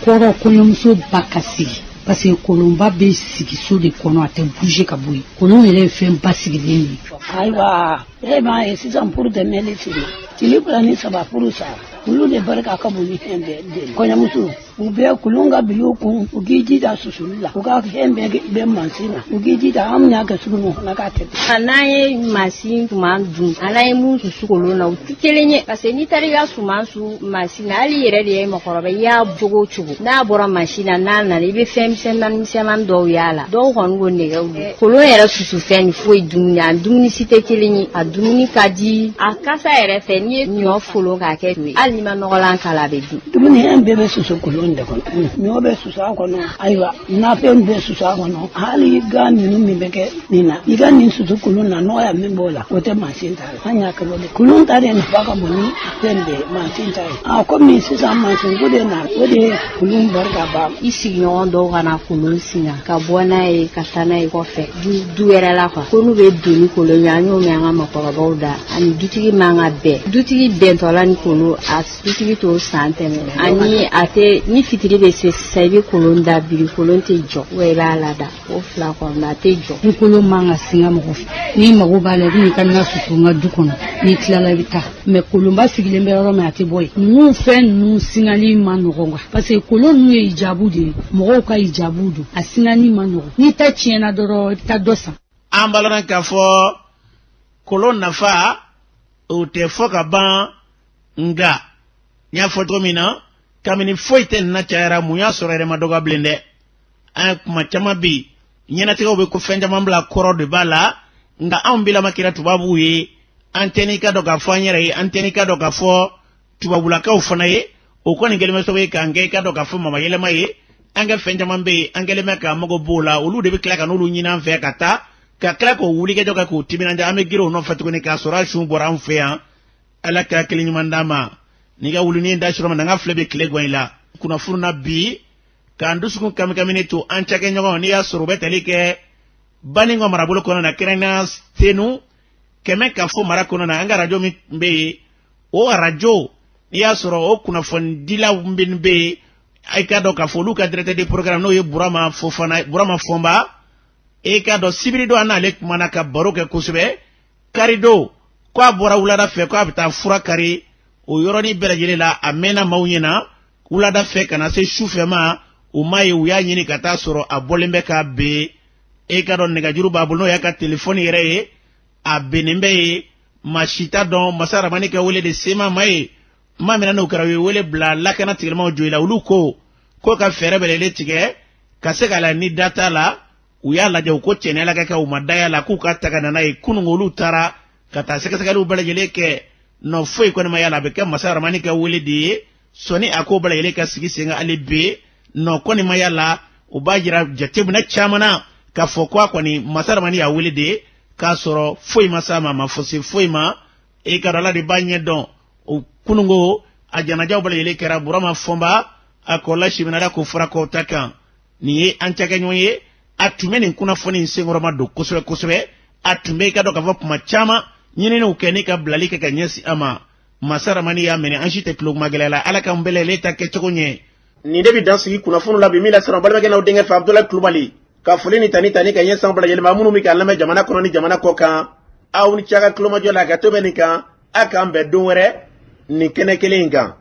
Kɔrɔ kɔɲɔmuso ba ka sigi, parce que kolonba bɛ sigi so de kɔnɔ, a tɛ bouger ka bɔ yen. Kolon yɛrɛ ye fɛn basigilen de ye. Ayiwa, e m'a ye sisan, furu tɛ mɛnli sen na, tile 2 ni 3 furu sara. Olu de barika ka bon ni fɛn bɛɛ de. Kɔɲɔmuso u bɛɛ kolon ka bila u kun, u k'i jija susuli la, u ka fɛn bɛɛ bɛ mansin na, u k'i jija. An y'a kɛ sugu min fana k'a kɛ. N'an ye mansin suman dun, an ye mun susu kolon na, u tɛ kelen ye, parce que n'i taara i ka suman su mansin na, hali i yɛrɛ de ye mɔgɔkɔrɔba, i y'a cogo o cogo, n'a bɔra mansin na, n'a nana, i bɛ fɛn misɛnmanin misɛnmanin dɔw y'a la. Dɔw kɔni ko nɛgɛw don. Kolon yɛrɛ susu fɛn ni foyi dumuni, a dumuni si tɛ kelen ye. A dumuni ka di, a kasa yɛrɛ fɛ, n'i ye ɲɔ folon k'a kɛ to ye, hali n'i ma nɔgɔlan k'a la, a bɛ dun. Dumuni fɛn bɛɛ bɛ susu kolon de kɔnɔ, ɲɔ bɛ susu a kɔnɔ, ayiwa nafɛn bɛ susu a kɔnɔ, hali gan ninnu min bɛ kɛ nin na, i ka nin susu kolon na, nɔgɔya min b'o la, o tɛ mansin ta la. An y'a kɛ o de, kolon ta de nafa ka bon ni fɛn bɛɛ mansin ta ye. A komi sisan mansin ko de na, o de ye kolon barika ban. I sigiɲɔgɔn dɔw ka na kolon singa ka bɔ n'a ye ka taa n'a ye kɔfɛ du wɛrɛ la quoi, ko n'u bɛ don ni kolon ye, an y'o mɛn an ka mɔgɔkɔrɔbaw da. Ani dutigi man ka bɛn, dutigi bɛntɔla ni kolon, a dutigi t'o san tɛmɛ. Ani a tɛ ni fitiri bɛ se sisan, i bɛ kolon da biri, kolon tɛ jɔ, wa i b'a lada, o fila kɔnɔ a tɛ jɔ. Ni kolon man ka singa mɔgɔ fɛ, n'i mago b'a la, i bɛ n'i ka na susu n ka du kɔnɔ, n'i tilala i bɛ taa. Mais kolonba sigilen bɛ yɔrɔ min, a tɛ bɔ yen. Ninnu fɛn ninnu singali man nɔgɔn quoi, parce que kolon ninnu ye hijabu de ye, mɔgɔw ka hijabu don, a singali man nɔgɔn. N'i ta tiɲɛna dɔrɔn, i bɛ taa dɔ san. An b'a lɔn k'a fɔ kolon nafa o tɛ fɔ ka ban, nka n y'a fɔ cogo min na, kabini foyi tɛ nin na cayara, mun y'a sɔrɔ yɛrɛ ma dɔgɔ bilen dɛ. An kuma caman bɛ yen, ɲɛnatigɛw bɛ ko fɛn caman bila kɔrɔ de b'a la, nka anw bilama kɛra tubabuw ye, an tɛ n'i ka dɔn k'a fɔ an yɛrɛ ye, an tɛ n'i ka dɔn k'a fɔ Tubabulakaw fana ye o kɔni kɛlen bɛ sababu ye k'an kɛ i k'a dɔn k'a fɔ mamayɛlɛma ye. An ka fɛn caman bɛ yen, an kɛlen bɛ k'an mago b'o la, olu de bɛ tila ka n'olu ɲini an fɛ ka taa ka tila k'o wulikajɔ kɛ k'o timinandiya. An bɛ girin o nɔfɛ tuguni k'a sɔrɔ a sun bɔra an fɛ yan. Ala ka hakili ɲuman d'an ma. N'i ka wulunin da sɔrɔ ma, na n ka filɛ bɛ tile gwan i la. Kunnafoni na bi, k'an dusukun kamikamini to an cakɛɲɔgɔn, n'i y'a sɔrɔ u bɛ tali kɛ Banikɔ marabolo kɔnɔ na, kɛrɛnkɛrɛnnenya Senu kɛmɛ ka fɔ mara kɔnɔ na, an ka arajo min tun bɛ yen, o arajo n'i y'a sɔrɔ o kunnafonidilaw min bɛ yen, i k'a dɔn k'a fɔ olu ka directeur de programme n'o ye Burama Fofana, Burama Fɔnba, e k'a dɔn sibiri don an n'ale kumana ka baro kɛ kosɛbɛ. Kari don ko a bɔra wulada fɛ ko a bɛ taa fura kari, o yɔrɔnin bɛɛ lajɛlen la a mɛnna maaw ɲɛna wulada fɛ ka na se su fɛ ma, u m'a ye. U y'a ɲini ka taa sɔrɔ a bɔlen bɛ k'a ben. E k'a dɔn nɛgɛjuru b'a bolo, n'o y'a ka telefɔni yɛrɛ ye, a bennen bɛ ye, maa si t'a dɔn. Masa Ramani ka wele de sema ma ye tuma min na n'o kɛra, u ye wele bila lakana tigilamaw jɔ i la. Olu ko ko ka fɛɛrɛ bɛɛ lajɛlen tigɛ ka se k'a la ni da t'a la. U y'a lajɛ, u ko cɛnni Ala ka kɛ, u ma daya la k'u ka ta ka na n'a ye. Kunun olu taara ka taa sɛgɛsɛgɛliw bɛɛ lajɛlen kɛ, nɔ foyi kɔni ma y'a la. A bɛ kɛ masa Ramani ka wele de ye sɔnni a ko bɛɛ lajɛlen ka sigi sen kan hali bi, nɔ kɔni ma y'a la. O b'a jira jateminɛ caman na k'a fɔ ko a kɔni masa Ramani y'a wele de ye k'a sɔrɔ foyi ma s'a ma, a ma fɔ se foyi ma. E ka Ala de b'a ɲɛ dɔn. O kununko a janajaw bɛɛ lajɛlen kɛra Burama Fɔnba a kɔrɔla siminada ko fara kɔw ta kan. Nin ye an cakɛɲɔgɔn ye, a tun bɛ nin kunnafoni in senkɔrɔma don kosɛbɛ kosɛbɛ. A tun bɛ i ka dɔn k'a fɔ kuma caman ɲininiw kɛ ni ka bilali kɛ ka ɲɛsin a ma. Masa Ramani y'a minɛ, an si tɛ tulo kuma gɛlɛya la. Ala k'an bɛɛ lajɛlen ta kɛcogo ɲɛ. Nin de bɛ dan sigi kunnafoni la bi min lasera balimakɛ n'aw denkɛ fɛ, Abudulayi Kulubali, ka foli ni tani tani ka ɲɛsin aw bɛɛ lajɛlen ma minnu bɛ k'an lamɛn jamana kɔnɔ ni jamana kɔ kan. Aw ni ce a ka tulomajɔ la, ka to bɛ nin kan, a k'an bɛn don wɛrɛ nin kɛnɛ kelen in kan.